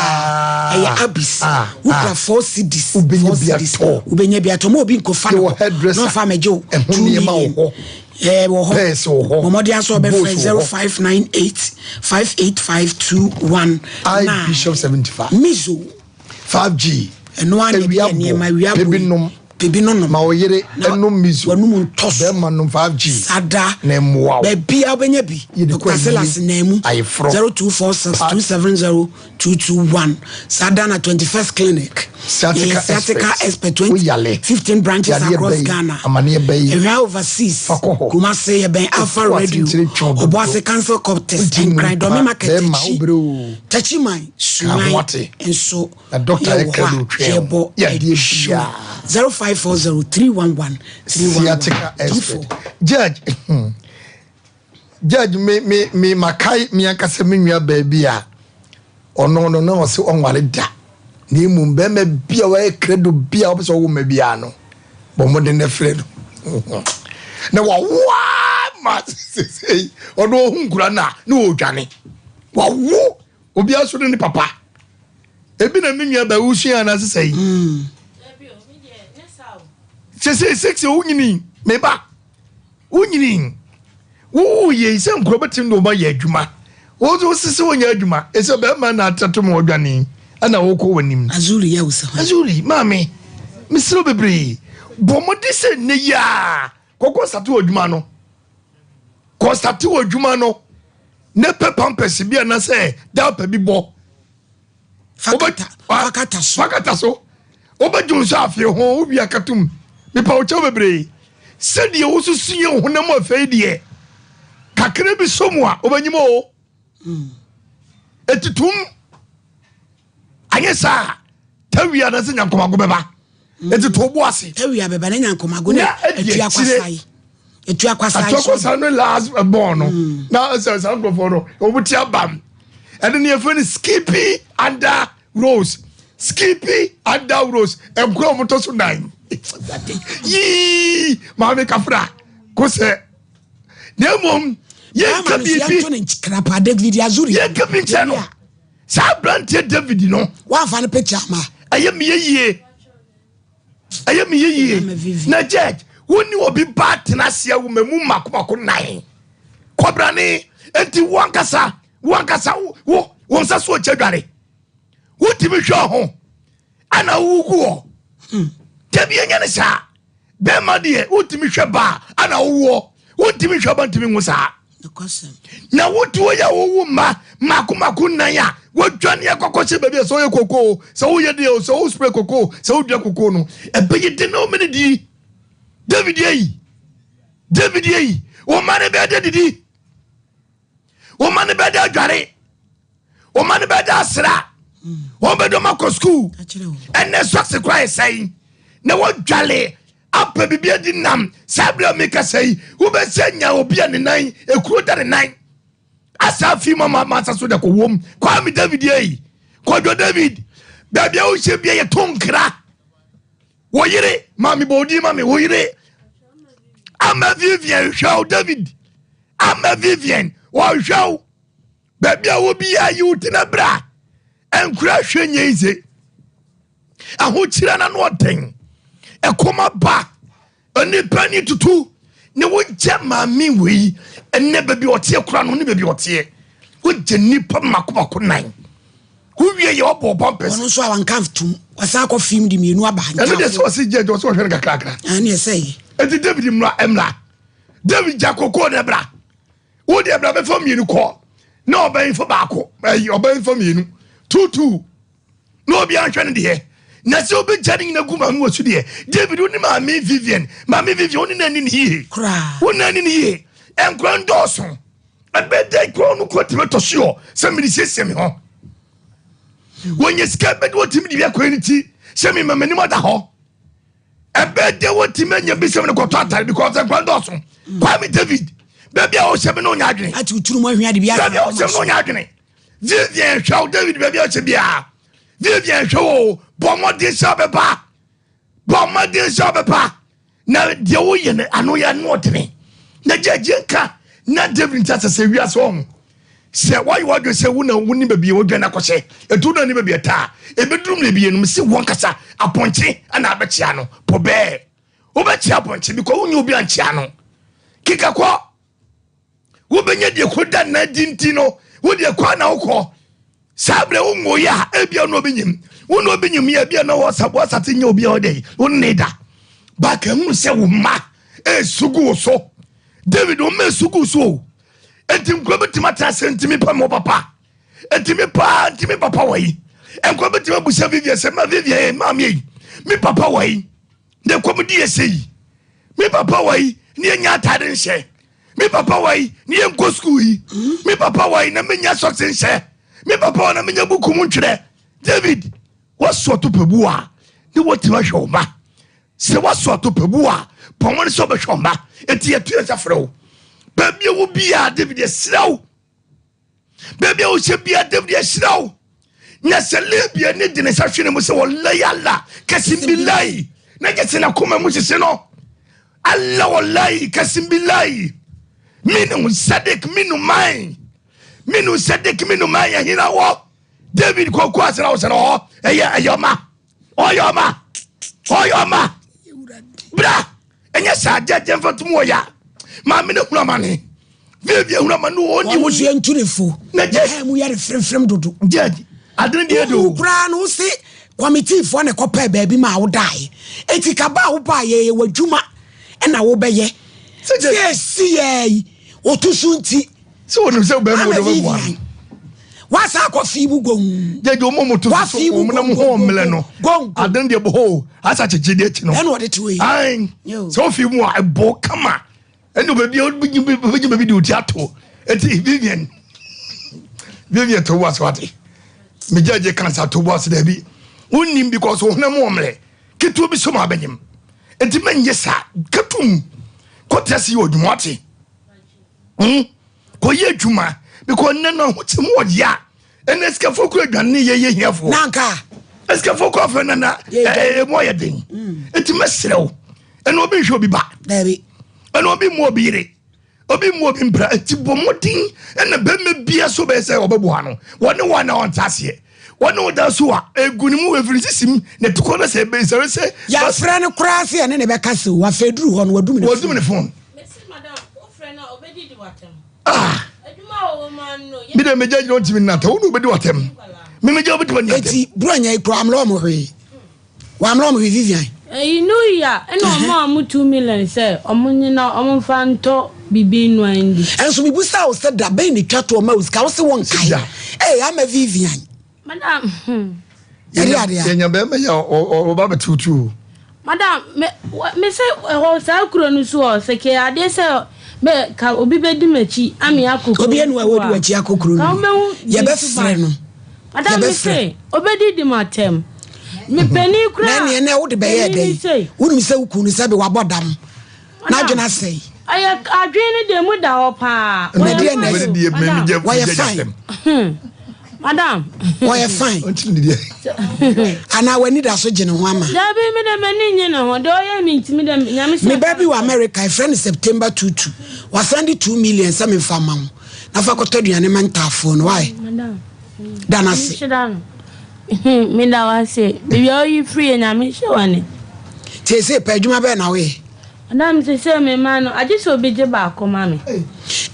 Ɛyɛ Abis. Ah, Wokura ah. 4 cedis. Wobɛnya 4 bi cedis. atɔ. Wobɛnya bi atɔ. Ma obi nkɔfa no Yɛwɔ hɔ. hairdresser. Na ɔmfa mmɛgye wo. Ɛho 2 nneɛma wɔ million. hɔ. Ɛɛ wɔ hɔ. Pairs wɔ hɔ. Bɔ mmɔden ara sɛ wɔbɛfrɛ Bowls wɔ hɔ. 0598 585 219. I Bishop 75. Mizo. 5G. Ɛno ara na ɛde yɛ nneɛma awia Pebi bɔ yi. nom. Pebi no nom. Ma wo yere Na ɛnom mizo. W'anum ntɔ so. Bɛrima nom 5G. Sada. Na ɛmmoa wo. Baabi a wobɛnya bi. Yɛde kɔ Dr. ayie, Silas Naamu. ayeforɔ. 0246 Party. 270 221. Sada na 21st Clinic. Sciatica Yɛyɛ sciatica expert. expert 20, Woyale. 15 branches Yadeɛ across bɛyi, Ghana. amaneɛ bɛyi. Ɛhwɛ overseas. Fa kɔ hɔ. Kumasi yɛbɛn Alpha Otu Radio. asenkyere twɛn dodo. Obuasi Council Quarters. Wogye mu Nkran Dɔme pa, Market bɛrima, akyi. wobrɛ o. Techiman, Ka ho Suman ate. nso Na doctor yɛwɔ yɛ krado hɔ a twɛn wo. yɛbɔ Yadeɛ adwuma. biara. 0540 311 311. Sciatica expert. Judge, judge me me me makae me ankasa me nua baabi a ɔno no na ɔse ɔnware da na mmom bɛrima bi a wɔyɛ credo bi a wɔpɛ sɛ ɔwo ma biara no bɔ mmɔden na frɛ no na wawoa ma sesei ɔno ɔhu nkura no a na ɔredwane wawo obiara so ne ne papa ebi na me nua baa wosua anaasɛ sɛ yi sesei six wonyini meba wonyini wowo yei sɛ nkuro bɛtumi de wɔma yɛ adwuma wo nso wosese wonyɛ adwuma ɛsɛ bɛrima na atato ma wɔdwane ɛna wokɔ w'anim. Azuri yɛ wo sɛ hwan? Azuri maame mesrɛ wo bebree bɔ mmɔden sɛ nnɛ yi a kɔkɔ sate wɔ adwuma no kɔ sate wɔ adwuma no na pɛ pampers bi anasɛ diaper bi bɔ fakata so fakata so wobɛdwo nso afei ho wowie akatom mepa wo kyɛw bebree sɛdeɛ wosusu yɛ wo honam afei deɛ kakra bi so mu a wobɛnyim o ɛtutum anyɛ saa tawia na sɛ nyankomago bɛba ɛti to bo ase tawia bɛba na nyankomago ne atua kwasae etua kwasae atua kwasae no last born no na sɛ saa nkurɔfoɔ no wɔn ti abam ɛne ne yɛfrɛ no skippy under rose skippy under rose nkura wɔn tɔ so nan yii maame kafra ko sɛ na mmom yɛnka biribi yɛnka bi nkyɛn no saa aberanteɛ David no wamfa no picture ama ɛyɛ meyɛ yie ɛyɛ meyɛ yie na judge. Wo ne obi ba atena ase awo mmamu mmaako mmaako nan. Kɔbrane, enti wo ankasa, wo ankasa, wo, wo nsa so ɔkyɛ dware. Wotumi hwɛ ho, ana wogu hɔ. Hmm. Dabi ɛnyɛ ne saa. Bɛrima deɛ wotumi hwɛ ba ana wowoɔ. Wontumi hwɛ ba ntumi nwo saa. Na wote hɔ yi a wowo mma mako mako nnan a wodwane akɔkɔhyɛ baabi a sɛ woyɛ kokoo sɛ woyɛ deɛ o sɛ wo spray kokoo sɛ wodua kokoo no ɛbɛyɛ den na womene di David yɛyi David yɛyi wo mma no bɛyɛ dɛ didi wo mma no bɛyɛ dɛ adware wo mma no bɛyɛ dɛ asra wɔn bɛdɔ ma kɔ sukuu ɛnɛ sɔks kora yɛ sɛn na wɔdwale apɛ biribi adi nam saa berɛ a mekasa yi wobɛsɛ nya obi a ne nan ekuro da ne nan asa afi ma ma masa so da kɔwom kwame david ei kwadwo david baabi a wohyɛ bia yɛto nkra wo yere ma mebɔ odin ma me wo yere ama vivian hwɛ wo david ama vivian wɔhwɛ wo baabi a wo biara yi wo tena bra nkura hwɛ nyɛ yize ahokyerɛ na no ɔden ɛkɔm aba nipa ni tutu ne wogyɛ maame wei ɛnɛ baabi ɔteɛ kora no ne baabi ɔteɛ wogyɛ nipa mako mako nan wowie yɛ ɔbɔ ɔbɔ mpɛsɛ ɔno nso a wanka tum wasan akɔ fim de mmienu aba ɛno deɛ sɛ ɔse gyɛ gyɛ ɔsɛ ɔhwɛ no kakrakra ɛne ɛsɛ yi ɛnti David mmra mmra David gya kokoo ne bra wo deɛ bra bɛfa mmienu kɔ na ɔbɛn fa baako ɛyi ɔbɛn fa mmienu tuutuu na obi ahwɛ no deɛ na sɛ wobɛgya ne nyina gu maame wɔ so deɛ David wo ne maame Vivian maame Vivian wo ne nani ne yie wo nani ne yie nkora ndɔɔso ɛbɛdɛ kora no kora tumi tɔ soɔ sɛ mede siesie me ho wɔnyɛ sika bɛde wɔtumi de bi akɔɛ no ti sɛ mema m'anim ada hɔ ɛbɛyɛ dɛ wɔtumi anya bi sɛ mene kɔtɔ atare because nkwa dɔɔso mm. Kwame David baabi a ɔhyɛ me no ɔnya adwene ati woturu mu ahwia de bi baabi a ɔhyɛ me no ɔnya adwene Vivian hwɛ wo David baabi a ɔhyɛ biara Vivian hwɛ wo bɔ mmɔden sɛ ɔbɛba bɔ mmɔden sɛ ɔbɛba na deɛ woyɛ no ano yɛ ano ɔdene na gyagye nka na David nti asɛ sɛ wiase ɔho sɛ woayɛ w'adwene sɛ wo na wonim baabi a wodwane akɔhyɛ ɛtu na ne baabi ɛtaa ɛbɛduru mmerɛ bi nom sɛ wɔn kasa apɔnkye ana abɛkyea no po bɛɛ wobɛkyea apɔnkye bi kɔ wonyɛ obi ankyea no keka kɔ wobɛnya deɛ kɔda nna di nti no wodeɛ kɔ na wokɔ saa berɛ wo nwoyɛ a ebia na obi nyim wo na obi nyim yɛ ebia na wɔsate nyɛ obi a ɔdɛ wo nne da baka hunu sɛ wo mma ɛsu gu wo so David wo mma ɛsu gu so o enti nkura bɛtumi atena ase ntumi pɛ mo papa ntumi paa ntumi papa wɔ yi nkura bɛtumi abusa Vivian sɛ ma Vivian yɛ maame yi me papa wɔ yi na ɛkɔm di yɛ sɛ yi me papa wɔ yi ne yɛnya atade nhyɛ me papa wɔ yi ne yɛnkɔ sukuu yi me papa wɔ yi na menya sɔks nhyɛ me papa wɔ na menya buku mu ntwerɛ David wɔsoɔ to pɛbu a ne wɔtumi ahwɛ wo ma Sɛ woaso atɔpabu a, bɔ mmɔden sɛ wobɛhwɛ wo mma. Enti yɛto yɛn nsa frɛ wo. Baabi a wɔ biara, David yɛsrɛ wo. Baabi a wohyɛ biara, David yɛsrɛ wo. Na sɛ Libya ne de ne nsa hwe ne mu sɛ wɔlai Allah kasim bilayi na gye sɛ n'akoma mu hyehye no. Allah wɔlai kasim bilayi minu sadik minu man minu sadik minu man yɛhena wɔ David kɔkɔ asra wo sɛ hɔ ɛyɛ ɛyɛ ɔma ɔyɛ ɔma ɔyɛ ɔma bra ɛnyɛ saa gyɛgyɛ mfa tum wɔ ya maame no hunu amane vievie hunu amane ɔni wo so yɛntu ne fo na gye mu yɛre fremfrem dodo gyɛgye adene deɛ do koraa no wo se kɔmitiifoɔ ne kɔpɛɛ baabi ma wo daeɛ eti kaba a wobaa yɛyɛ w'adwuma ɛna wobɛyɛ sɛ ɛsi yɛ yi wɔto so nti sɛ wɔnim sɛ bɛrima wɔ dɔbɛ bua no wasa akɔ fi mu gong gyegye wɔn mu to so wɔn nam ho mmerɛ no adan deɛ bɔ hɔ asa kyekye deɛ akyi no ɛna ɔde to yi ayi sɛ ofi mu a ɛbɔ kama ɛna obebi obegye baabi de oti ato eti Vivian Vivian to bu ase wate me gyegye kansa to bu ase dɛbi wonim because wɔn nam wɔ mmerɛ ketewa bi so ma abɛnyim eti mɛnyɛ saa ketum kɔtɛ si wɔ dwuma wate. Hmm? Kɔyɛ adwuma because nnɛ no ahokyɛ mu ɔyɛ a ɛnɛ sikafoɔ kura adwane ne yɛyɛ hiafoɔ. Nanka. Sikafoɔ kɔ afɛ nana ɛmu ɔyɛ den. Eti mɛsrɛ wo ɛna obi nhwɛ obi ba. Dabi. Ɛna obi mmu obi yere. Obi mmu obi mpira. Eti bɔ mmɔden ɛna bɛrima bia so bɛyɛ sɛ ɔbɛboa no. Wɔne wɔn na ɔnte aseɛ. Wɔne wo da so a, egu ne mu, efiri ne sisim, na ɛte kɔ na sɛ ɛbɛsɔre sɛ. Yɛafrɛ no koraa sɛ yɛne no bɛkasa o, afei duru hɔ no, wadum ne Wadum ne phone. Ah! Me deɛ megya gyina ɔntumi nnanta, wo na obɛdi w'atɛm. Me megya wobɛtumi adi atɛm. Eti Buronya yi koraa wammerɛ wɔn hwee. Wammerɛ wɔn hwee Vivian. Eyi new year ɛna ɔmo a ɔmo 2 million sɛ ɔmo nye na ɔmo nfa ntɔ bibi nnua ndi. Ɛnso mebusaa wo sɛ da bɛn na etwa toɔ ma wo sika wo se wo nkae. Ee ama Vivian. Madam hmm. Yɛde adeɛ a. Yɛnya bɛrima yi a ɔba bɛtew tu o. Madam me me se ɛhɔ saa kuro no so hɔ sɛ kɛ adeɛ sɛ bɛ ka obi bɛdi m'akyi ame akɔ kuro Obi anu a wɔdi w'akyi akɔ kuro no mu. Yɛbɛfrɛ no. Madam me se obɛdi di m'atɛm. Me panin koraa. Na ɛneɛ nɛ wode bɛyɛ dɛn? Wonim sɛ wo kunu no sɛbe wabɔ dam. N'adwene asɛe. Ɛyɛ adwene no deɛ mu da hɔ paa. Na deɛ na ɛyɛ. Wɔyɛ fine. Madam. Wɔyɛ fine. Anaa w'ani da so gye ne ho ama. Dabi mi de m'ani nye ne ho deɛ ɔyɛ mi ntumi de nyame sɛ. Me ba bi wɔ America efrɛ no September 22 wasan de 2 million sɛ memfa ma wo na fa kɔtɔ aduane ma ntaafoɔ no wae. Madam. Da no ase. Meda wo ase. Baabi a woyi firi yɛ nyame hyɛ w'ani. Seesei pɛ adwuma bɛn na woyɛ? Madam seesei me mma no agye sɛ obi gye baako ma me.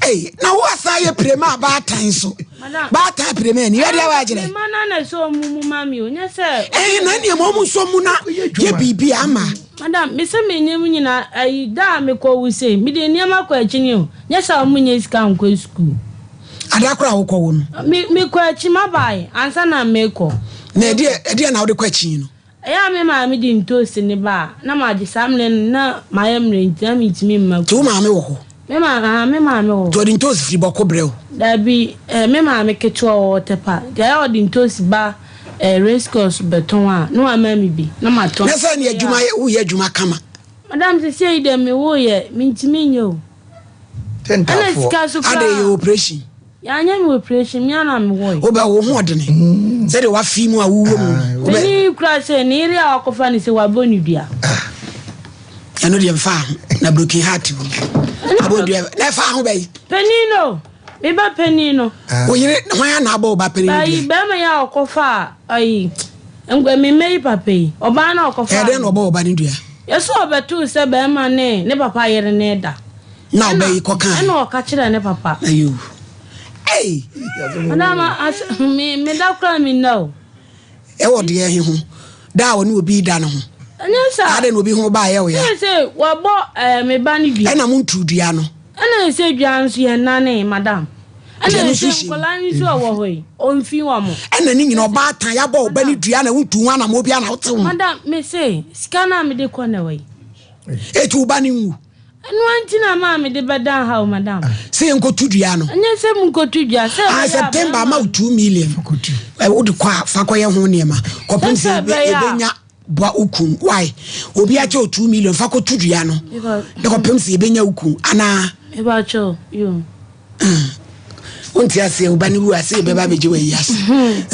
Ei, na wo asan yɛ pirema a baatan so. Baatan pirema ani. Yɛ deɛ wɔakyerɛ. Me mma no na sɛ ɔmo mu ma me o. Nyɛ sɛ. Ɛn na nneɛma ɔmo nso mu na yɛ biribi ama. Madam, me sɛ me nyɛ mu nyinaa ayi da a mekɔ wo sei. Mede nneɛma kɔ akyi ni o. Nyɛ sɛ ɔmo nyɛ sika nkɔ sukuu. Ada koro a wokɔ wo no. Me mekɔ akyi mabae ansa na mekɔ. Na ɛdeɛ ɛdeɛ na wode kɔ akyi no. Ɛyɛ a me maame de ntoosi no ba a, na magye. Saa mmerɛ no, na mayɛ mmerɛ nti, na mentumi mma Nti wo maame wɔ hɔ? Me maame, ahaa, me maame wɔ hɔ. Nti ɔde ntoosi firi Bɔko brɛ wo? Dabi, eh, me maame ketewa ɔwɔ Ɔtɛpa. Nti ɛyɛ a ɔde ntoosi ba eh, race course bɛtɔn a, na wama me bi, na matɔn. Na sɛ ɛne adwuma yɛ, woyɛ adwuma kama? Madam, seesei deɛ mewoeɛ, mentumi nyɛ o. Ɛna sika so koraa. Adɛn, yɛ operation? Yɛanyɛ me operation, me ara na mewɔe. Wobɛ wo ho ɔdene sɛdeɛ wafi mu a wowɔ mu. Panin yi kura sɛ ne yere a wakɔfa no sɛ wabɔ ne dua. Ɛno deɛ mfa ho na broken heart wo abɔ dua na ɛfa ho bɛyi. Panin no, me ba panin no. Wo yere hwan a na abɔ wo ba panin no dua? Ayi bɛrima yi a ɔkɔfa ayi me mma yi papa yi ɔbaa na ɔkɔfa. Ɛdɛn na ɔbɔ wo ba no dua? Yɛsɛ ɔbɛtoo sɛ bɛrima ne ne papa yere ne da. Na ɔbɛ yi kɔ kan. Ɛna ɔka kyerɛ ne papa. Ayo. Ei. Madam as me me da kora me nna o. Ɛwɔ deɛ he ho. Da a ɔne obi da no ho. Ɛnyɛ sa. Adɛn na obi ho ba yɛ wo ya. Sɛ sɛ wabɔ ɛɛ me ba no dua. Ɛna mo ntu dua no. Ɛna sɛ dua nso yɛ nane madam. Ɛna sɛ nkɔla nso ɛwɔ hɔ yi ɔnfi wɔn mo. Ɛna ne nyina ɔbaatan yabɔ ɔba ne dua na wontu ho anamɔ bi ana wote ho. Madam me se sika no a mede kɔ na ɛwɔ yi. Eti wo ba no nwu. Ɛno ara nti na maa mede bɛdan ha o, madam. Sɛ yɛnkɔtu dua no. Ɛnyɛ sɛ monkɔtu dua, sɛ ɛbɛyɛ a Ah, September ama wo 2 million. Wode kɔ a, fa kɔyɛ ho nneɛma. Kɔpem sɛ yɛbɛnya boa wo kun. Why? Obi akyɛ wo 2 million, fa kɔtu dua no. Na kɔpem sɛ yɛbɛnya wo kun. Anaa? Mebakyɛw, yo. Wonte aseɛ, wo ba no wu a, sɛ yɛbɛba abɛgye w'ayi ase.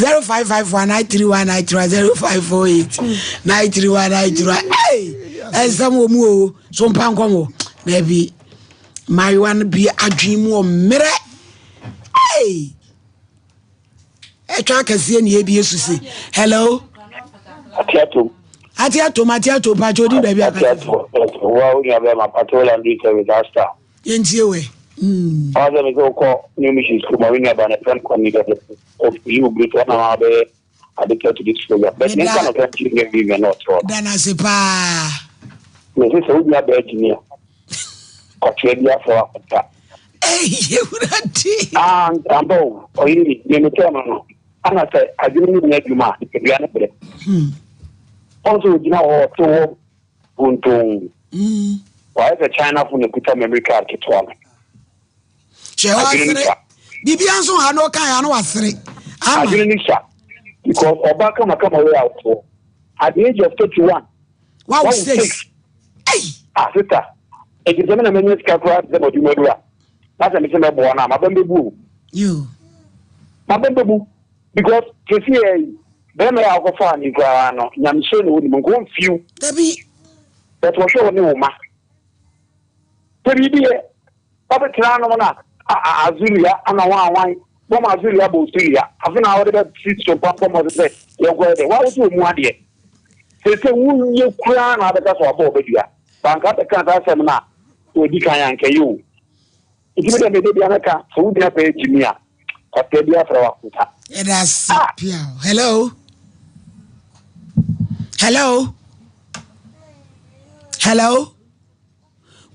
0554 931 931 0548 931 931. Hey! Ɛnsɛm wɔ mu o. So mpa nkɔm o. Daabi. Mmaayewa no bi adwene mu ɔmmerɛ. Hey! Ɛtwa akɛseɛ ne ebi esu se. Hello. Ate atom. Ate atom, ate atom, pakyɛ odi baabi akasa. Ate atom, wa wo nua bɛrima patrol laundry service asta. Yɛntie wɛ. Ɔn sɛ mesɛ wokɔ New Mission School ma wo nua ba no friend kɔ ne dɛ ɔyi wo bere so ɔna ma bɛyɛ addicted to this program. But ne nka no sɛ nkyerɛ nua bi na ɔte hɔ. Da no ase paa. Mese sɛ wo nua bɛɛ gyimi a kɔtwea bi afɔ akɔta. Ɛyɛ wurade. Ah, ampa o, ɔyere mi, me metɔɔ no no. Ana sɛ adwene no nyɛ adwuma a, nipadua no brɛ. Ɔn sɛ ogyina hɔ ɔte hɔ bontoo. Wayɛ sɛ China fo na kuta memory card ketewa no. Hwɛ wasere. Biribiara nso ha na ɔka ya na wasere. Ama. Adwene no sua. Because ɔba kamakama wei a ɔtoɔ. At the age of 31. Wow, six. Hey. Ah, sister. Eti sɛ me na manya sika koraa te sɛ mɔdwuma du a, na sɛ mese mɛboa no a, mabam bɛbu o. Yo. Mabam bɛbu. Because sɛsi yɛ yi, bɛrima yi a wokɔfaa ne koraa no, nyamesuro na wɔnim, nka ɔmfiw. Dabi. But wɔhwɛ wo ne wo ma. Sɛ biribi yɛ, wabɛtena anom no a, azuria ana wanwan. Bɔma Zulia bɔ Zulia. Afe na wɔde bɛsi so pampam ɔse sɛ yɛnkɔyɛ dɛ. Wa wo sɛ ɔmu adeɛ. Seesei wonwie koraa na abɛka sɛ wabɔ ɔbadua. Banka bɛka saa asɛm no a wɔdi kan a anka ɛyɛ o. Nti me deɛ mede bia mɛka sɛ wo nua bɛyɛ gyimi a kwasia bi afrɛ wo akonta. Yɛda ase piaw. Hello. Hello. Hello.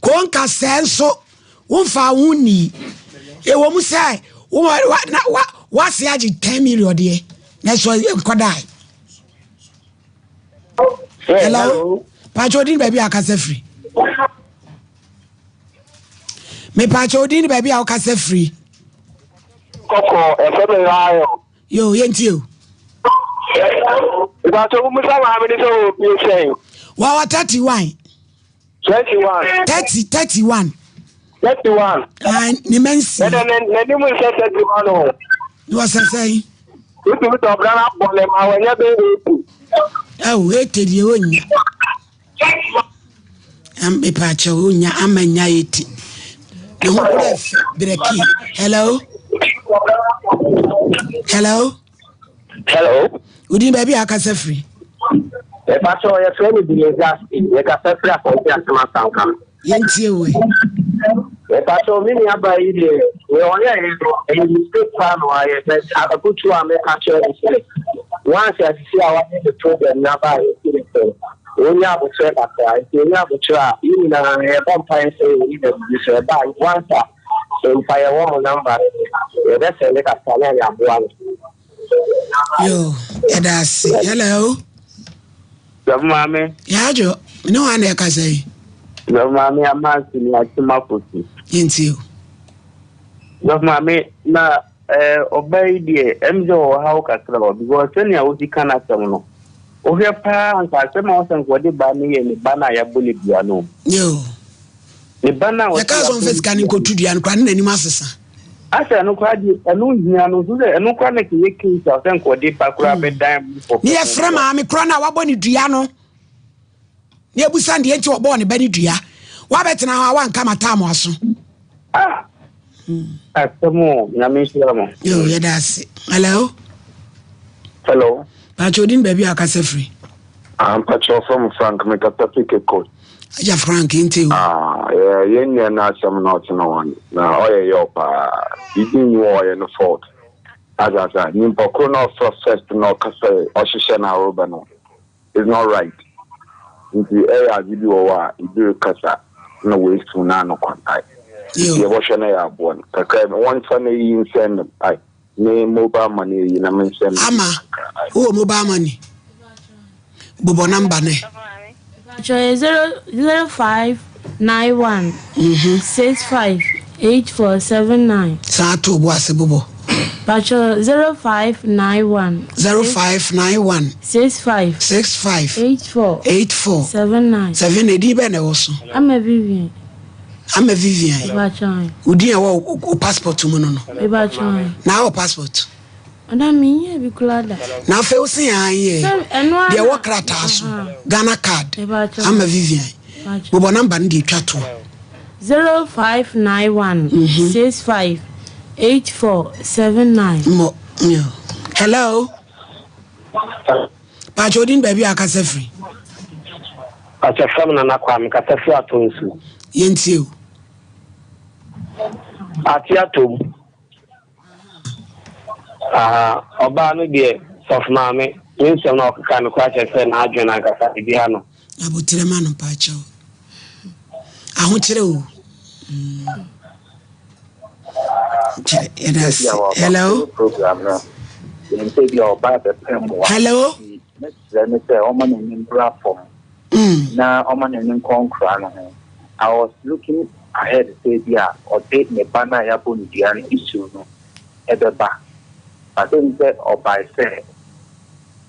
Konka sɛ nso womfa wo nni. Ɛwɔ mu sɛ wase agye 10 million deɛ nanso nkɔdae. Hello. Pakyɛ odin baabi a akasa firi. Mepaakyɛ odin ne baabi a wokasa firi. Kɔkɔ ɛfɛ mi raayɔ. Yo yɛntie o. Mepaakyɛ wo musa maame ne sɛ wɔ pie sɛn. Wɔwɔ 31. 21. 30 31. 31. Ah, ne ma nsia. Ɛnɛ n'anim nsɛ 31 o. Ne wɔsɛ sɛn. Wotumi tɔ ɔbra no abɔ ne ma wɔnyɛ bɛyɛ 80. Ɛwɔ 80 deɛ wɔnnya. Mepaakyɛw onya ama nya eti. Ne ho kura fɛ brɛki. Hello. Hello. Hello. Wodin baabi a akasa firi. Mepaakyɛw yɛfrɛ me Bineza yɛkasa firi Asante Asem Asanka. Yɛntie wo. Mepaakyɛw me nua baa yi deɛ nea ɔyɛeɛ no ɛyɛ mistake paa na wayɛ but afotuo a mɛka kyerɛ no sɛ once asisi a wayɛ ne problem no aba a yɛsi ne sɛ ɔnya abotrɛ kakra nti ɔnya abotrɛ a yɛn nyinaa yɛbɔ mpaeɛ sɛ yɛyi na biribi so ɛba a once a mpa yɛwɔ mo number no yɛbɛsɛnde kakra na yɛaboa no. Yo, yɛda ase. Hello. Sɔfo maame. Yɛadwo, ne hwan na ɛkasa yi? Sɔfo maame Amansi ni akyem afotu. Yɛntie o. Sɔfo maame na eh, ɔba yi deɛ ɛm sɛ ɔwɔ haw kakra hɔ because sɛnea wosi ka n'asɛm no wohwɛ paa nka asɛm a wɔsɛ nka ɔde ba no yɛ ne ba no a yɛabɔ ne dua no. Yo. Ne ba no a wɔsɛ Yɛka sɛ ɔmfa sika no nkɔtu dua no koraa ne n'anim asesa. Asɛ ɛno koraa deɛ ɛno nhia no nso sɛ ɛno koraa na kɛyɛ case a sɛ nka ɔde ba koraa bɛdan mu kɔ. Ne yɛfrɛ maame koraa no a wabɔ ne dua no ne abusa deɛ nti ɔbɔɔ ne ba ne dua wabɛtena hɔ a wanka mataamo aso. Ah! Asɛm o, nyame nhyira mo. Yo, yɛda ase. Hello? Hello. Pakyɛ odin baabi a akasa firi. Ah, mpakyɛ ɔfrɛ mo Frank, mekasa fi Cape Coast. Agya Frank, nte o. Ah, yɛ yɛn nua no asɛm na ɔte no hɔ no, na ɔyɛ yaw paa. Biribi nyi hɔ ɔyɛ no fault. Asa asa, nyimpa kor na ɔfrɛ first na ɔka sɛ ɔhyehyɛ no arobɛ no, it's not right. Nti ɛyɛ adze bi wɔ hɔ a, ibi rekasa na oesuw n'ano kwan ae. Nti yɛbɔhwɛ na yɛaboa no kakra, wɔmfa n'eyi nsɛn no ae. Me mobile money eyi na me nsɛm. Ama wowɔ mobile money bobɔ number no ɛ. Mpakyɛ yɛ 0591 65 8479. San to bo ase bobɔ. Mpakyɛ 0591. 0591. 65. 65. 84. 84. 79. 79 edin bɛn na ɛwɔ so? Ama Vivian. Ama Vivian. Wo din a ɛwɔ wo passport mu no no. Na wɔ passport. Ɔda mi nyɛ bi kura da. Na afei wo se an yɛ. Deɛ ɛwɔ krataa so. Ghana card. Ama Vivian. Bobɔ namba no deɛ etwa toɔ. 0591 65 84 79. Mmɔ. Hello. Pakyɛ odin baabi a akasa firi. Pakyɛ frɛ me Nana Kwame kasa firi Atonsu. Yɛntie o. Ate atom. Aha, ɔbaa no deɛ sɔfo maame ne nsɛm na ɔkeka no koraa kyerɛ sɛ n'adwene ankasa ebi ha no. Aboterɛ ma no mpakyɛw. Ahokyerɛ o. Mm. Kyerɛ yɛda ase. Hello. Program no yɛn sɛ bi a ɔbaa bɛpɛ mmoa. Hello. Mɛsrɛ no sɛ ɔma n'ani mbra fam na ɔma n'ani nkɔ nkora no ho. I was looking ahead sɛ bi a ɔde ne ba no a yɛabɔ no dua no issue no ɛbɛba. But ɛmu sɛ ɔbae sɛ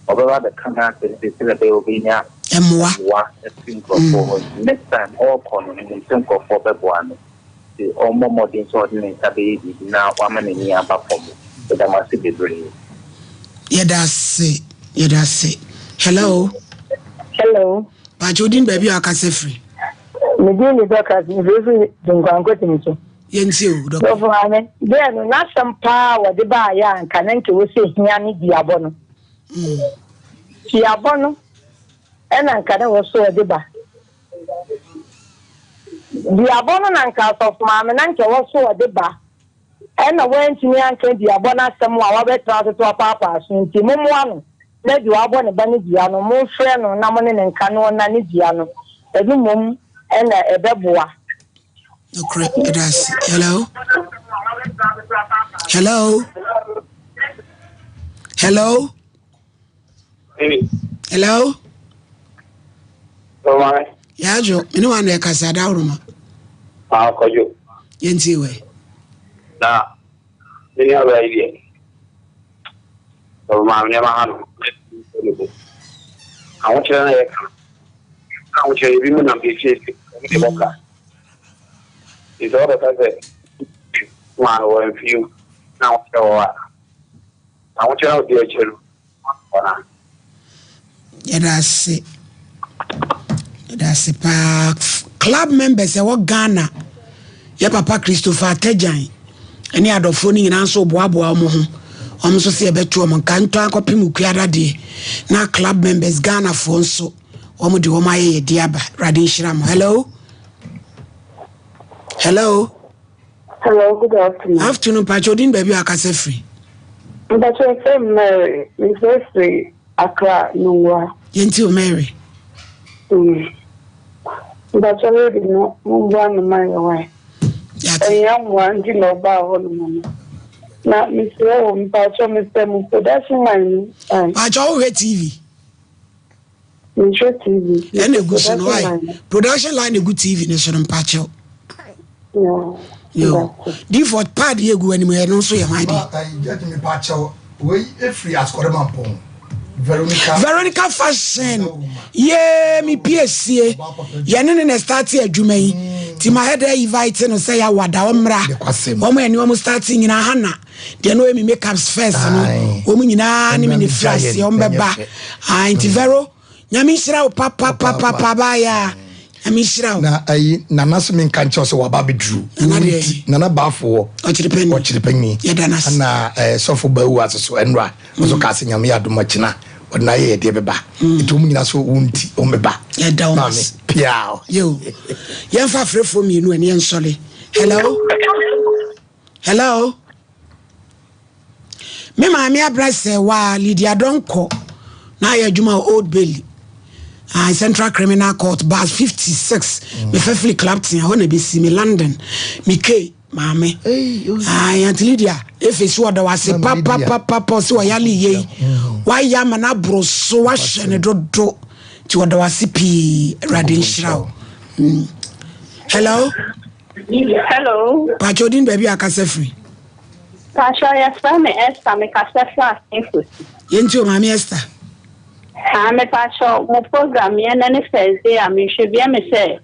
ɔbɛba abɛka n'asɛm sɛ sɛdeɛ ɛbɛyɛ ɔbɛnya mmoa mmoa afiri nkurɔfoɔ hɔ nti next time ɔrekɔ no menim sɛ nkurɔfoɔ bɛboa no nti ɔmmɔ mmɔden sɛ ɔde ne nsa bɛyɛ biribi na wama n'ani aba fam. Meda mo ase bebree. Yɛda ase yɛda ase. Hello. Hello. Pakyɛ odin baabi a wakasa firi. Me din de Dorcas mefiri firi Dunkwa Nkotimi so. Yɛntie o, dɔkta. Sɔfo maame, bɛɛ no n'asɛm paa a wɔde baayɛ a nka na nka ɛwɔ sɛ hia ne duabɔ no. Duabɔ no ɛna nka na ɛwɔ sɛ wɔde ba. Duabɔ no na nka asɔfo maame na nka ɛwɔ so wɔde ba. Ɛna wantumi anka duabɔ no asɛm a wabɛtena ase so apaapaa so nti mommoa no na deɛ wabɔ ne ba no dua no momfrɛ no na mo ne no nka na ɔnane dua no. Ɛno mmom na ɛbɛboa. Nokorɛ, yɛda ase. Hello? Hello? Hello? Hello? Yɛadwo, me ne wa na ɛkasa dawuroma. Ah, kɔdwo. Yɛntie wɛ. Na, me nua baa yi deɛ, ɔmaa me nneɛma ha no, ahokyerɛ na yɛka no. Ahokyerɛ ebi mu nam efiesie, wɔn de bɔ ka. Nti sɛ wɔbɛka sɛ maa no wɔn mfiw na ahokyerɛ wɔ hɔ a, ahokyerɛ na ɔdi akyire no, wɔn a. Yɛda ase. Yɛda ase paa. Club members ɛwɔ Ghana, yɛ papa Christopher Atagyan ɛne adɔfoɔ no nyinaa nso boaboa wɔn ho. Wɔn nso sɛ yɛbɛto wɔn nka ntɔ akɔpem Okuada deɛ na club members Ghanafoɔ nso wɔn de wɔn ayɛ yɛde aba. Awurade nhyira mo. Hello. Hello. Hello, good afternoon. Afternoon, Pacho. Odin baabi a akasa firi. Mpacho ɛfɛ Mary, mefrɛ firi Accra, Nungua. Yɛnti o Mary. Mpacho lady no, momboa no ma yɛ wae. Ɛnyɛ mmoa nti na ɔbaa hɔ nom no. Na mesrɛ wo, mpacho mesrɛ mo production line no. Pacho wohwɛ TV? Menhwɛ TV. Ɛna egu so no why? Production line egu TV ne so no mpakyɛw. Yo. Default pad yɛ egu anim ɛno nso yɛ hwan de? Judge me pakyɛw wei efiri asukɔre mampɔn. Veronica. Veronica fashion. Yee me piesie. Yɛne ne na start adwuma yi. Ti ma head invite no sɛ ya wada ɔmmra. Wɔn ɛne wɔn start nyinaa hana. Deɛ no emi makeups first no wɔn nyinaa ne me ne firi aseɛ wɔn bɛba ah nti mm. Vero nyame nhyira wo papapapapa baayɛ a nyame nhyira wo. Na ayi nana so mi nka nkyɛw sɛ waba abɛduru. Nana deɛ nana baafo wɔ ɔkyerɛ panyin ɔkyerɛ panyin yɛda no ase ɛna ɛɛ sɔfo bawu ase so ɛnura ɔso mm. kaa sɛ nyame yɛ adom akyina ɔde n'ayɛ yɛ deɛ bɛba mm. nti wɔn nyinaa so wɔn nti wɔn bɛba. Yɛda wɔn ase maame piaa. Yo yɛnfa afrefoɔ mmienu ɛne yɛn sɔle hello. Hello. Me maame abrɛ sɛ waa Lydia Donkor na ayɛ adwuma wɔ Old Bailey. Uh, Central Criminal Court bus 56 mm. me fafiri Clapton hɔ na bɛsi me London me K maame ah, Auntie Lydia efe si ɔda wase papapapa ɔsi ɔyale yei mm. wayɛ ama no aboro so wahyɛ ne dodo nti ɔda wase pii awurade nhyira wo mm. hello Hello. Pacho din baabi a akasa firi. Pacho yɛfrɛ me Esther me kasa firi Asenfosi. Yɛnti o maame Esther. Ah me pacho mo program yɛ nɛ ne first day a mehwɛ bi ɛme sɛ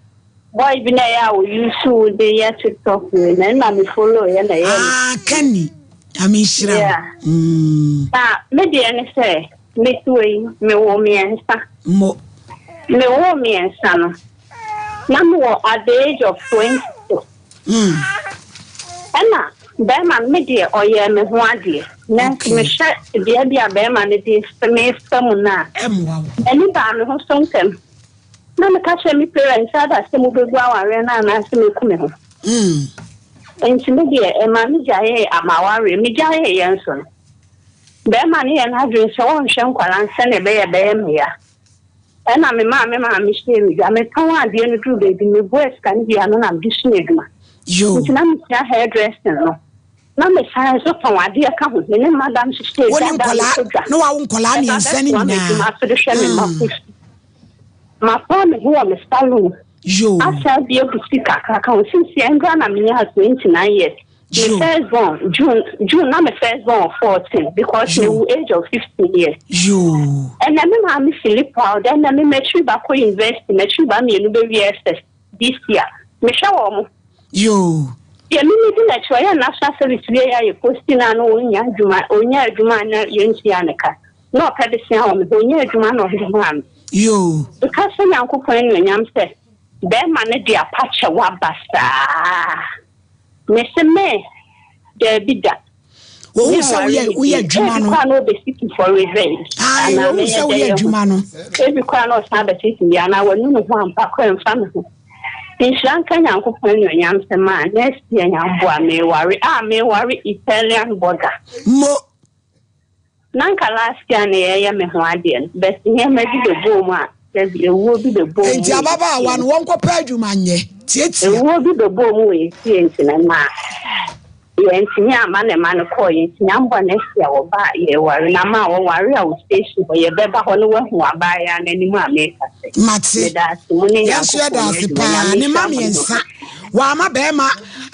boy bi na ɛyɛ a o use wo de yɛ TikTok wei na ɛna me follow yɛ na ɛyɛ. Ah Kenny Nyame nhyira wo. Mm. Na me deɛ ne sɛ me wei me wo mmiɛnsa. Mo. Me wo mmiɛnsa no. Na me wɔ at the age of 26. Ɛna bɛrima no me deɛ ɔyɛɛ me ho adeɛ. Nanso mehwɛ deɛ bi a bɛrima no de mefa mu no a, m'ani baa me ho so ntɛm. Na meka kyerɛ me parents ada sɛ mobɛgu awareɛ no anaasɛ mɛku me ho. Nti me deɛ ɛma me gyaee amawareɛ. Me gyaeeɛ nso no, bɛrima no yɛ n'adwene sɛ ɔnhwɛ nkwadaa no sɛdeɛ ɛbɛyɛ ɛbɛyɛ me ya. Ɛna me maa me maame hyɛɛ me dwa. Metɔn adeɛ no duruu baabi no, mebuaa sika no bi ano na mede sua adwuma. Nti na mesua hairdressing no. Na mesan nso tɔn adeɛ ka ho. Me ne madam hyehyɛɛ Wo ne dwa da a nkwadaa mekɔ dwa. na wawo nkwadaa Ɛba mmiɛnsa no bɛsoa me nyinaa. adwuma so de hwɛ me mma kɔ sukuu. Mapɔn me ho wɔ me saloon. Asan abue boutique kakra ka ho. Seesei ɛnora na menyaa 29 years. Me first born June June na me first born wɔ 14 because me wu age of 15 years. Ɛnɛ me maame feel proud ɛnɛ me m'akyiri ba kɔ university m'akyiri ba mmienu bɛ wie SS this year mehwɛ wɔn mo. Deɛ me me di n'akyi ɔyɛ national service wie yɛ ayɛ posting a na ɔnya adwuma ɔnya adwuma a na yɛntua ne ka na ɔpɛ besia wɔ me hɔ ɔnya adwuma na ɔde maa me. Nka sɛ Nyankopɔn anuonyam sɛ bɛrima no de apakyɛ waba saa. Mese me, Daabi da. Wɔhu sɛ woyɛ woyɛ adwuma no. Ebi koraa na ɔbɛsiki for revenge. Ayi wɔhu sɛ woyɛ adwuma no. Ebi koraa na ɔsan bɛsisi bi anaa wanu ne ho ampa koraa mfa me ho. Nhyira nka Nyankopɔn anuonyam sɛ maa next year nyamboa meware a meware Italian border. Mo. Na nka last year na yɛyɛ me ho adeɛ no but nneɛma bi bɛbɔɔ mu a sɛbi ewuo bi bɛbɔɔ mu wɔ Enti ababaawa no wɔnkɔpɛ adwuma nyɛ. Tiatia. Ewuo bi bɛbɔɔ mu wɔ yɛn fie nti no ɛmaa yɛntumi amma ne mma no kɔɔ yɛ nti nyambɔ next year wɔba a yɛware na ama wɔware a wɔ station hɔ yɛbɛba hɔ no wahu abaayewa no anim a meka sɛ Mate. meda ase mo ne Yɛn nso Nyankopɔn yɛda nyɛ ase adwuma paa. Nyame Ne mma nhyira mo ne mmiɛnsa. Wamma barima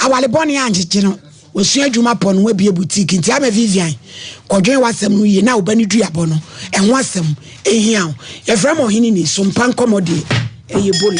aware bɔne angyegye no. Wasua adwuma pɔ no wabue boutique nti ama Vivian kɔdwen w'asɛm no yie na wo ba no duabɔ no ɛho asɛm ɛhia wo. Yɛfrɛ me Ɔhene Ni so mpa nkɔmmɔ deɛ ɛyɛ bola.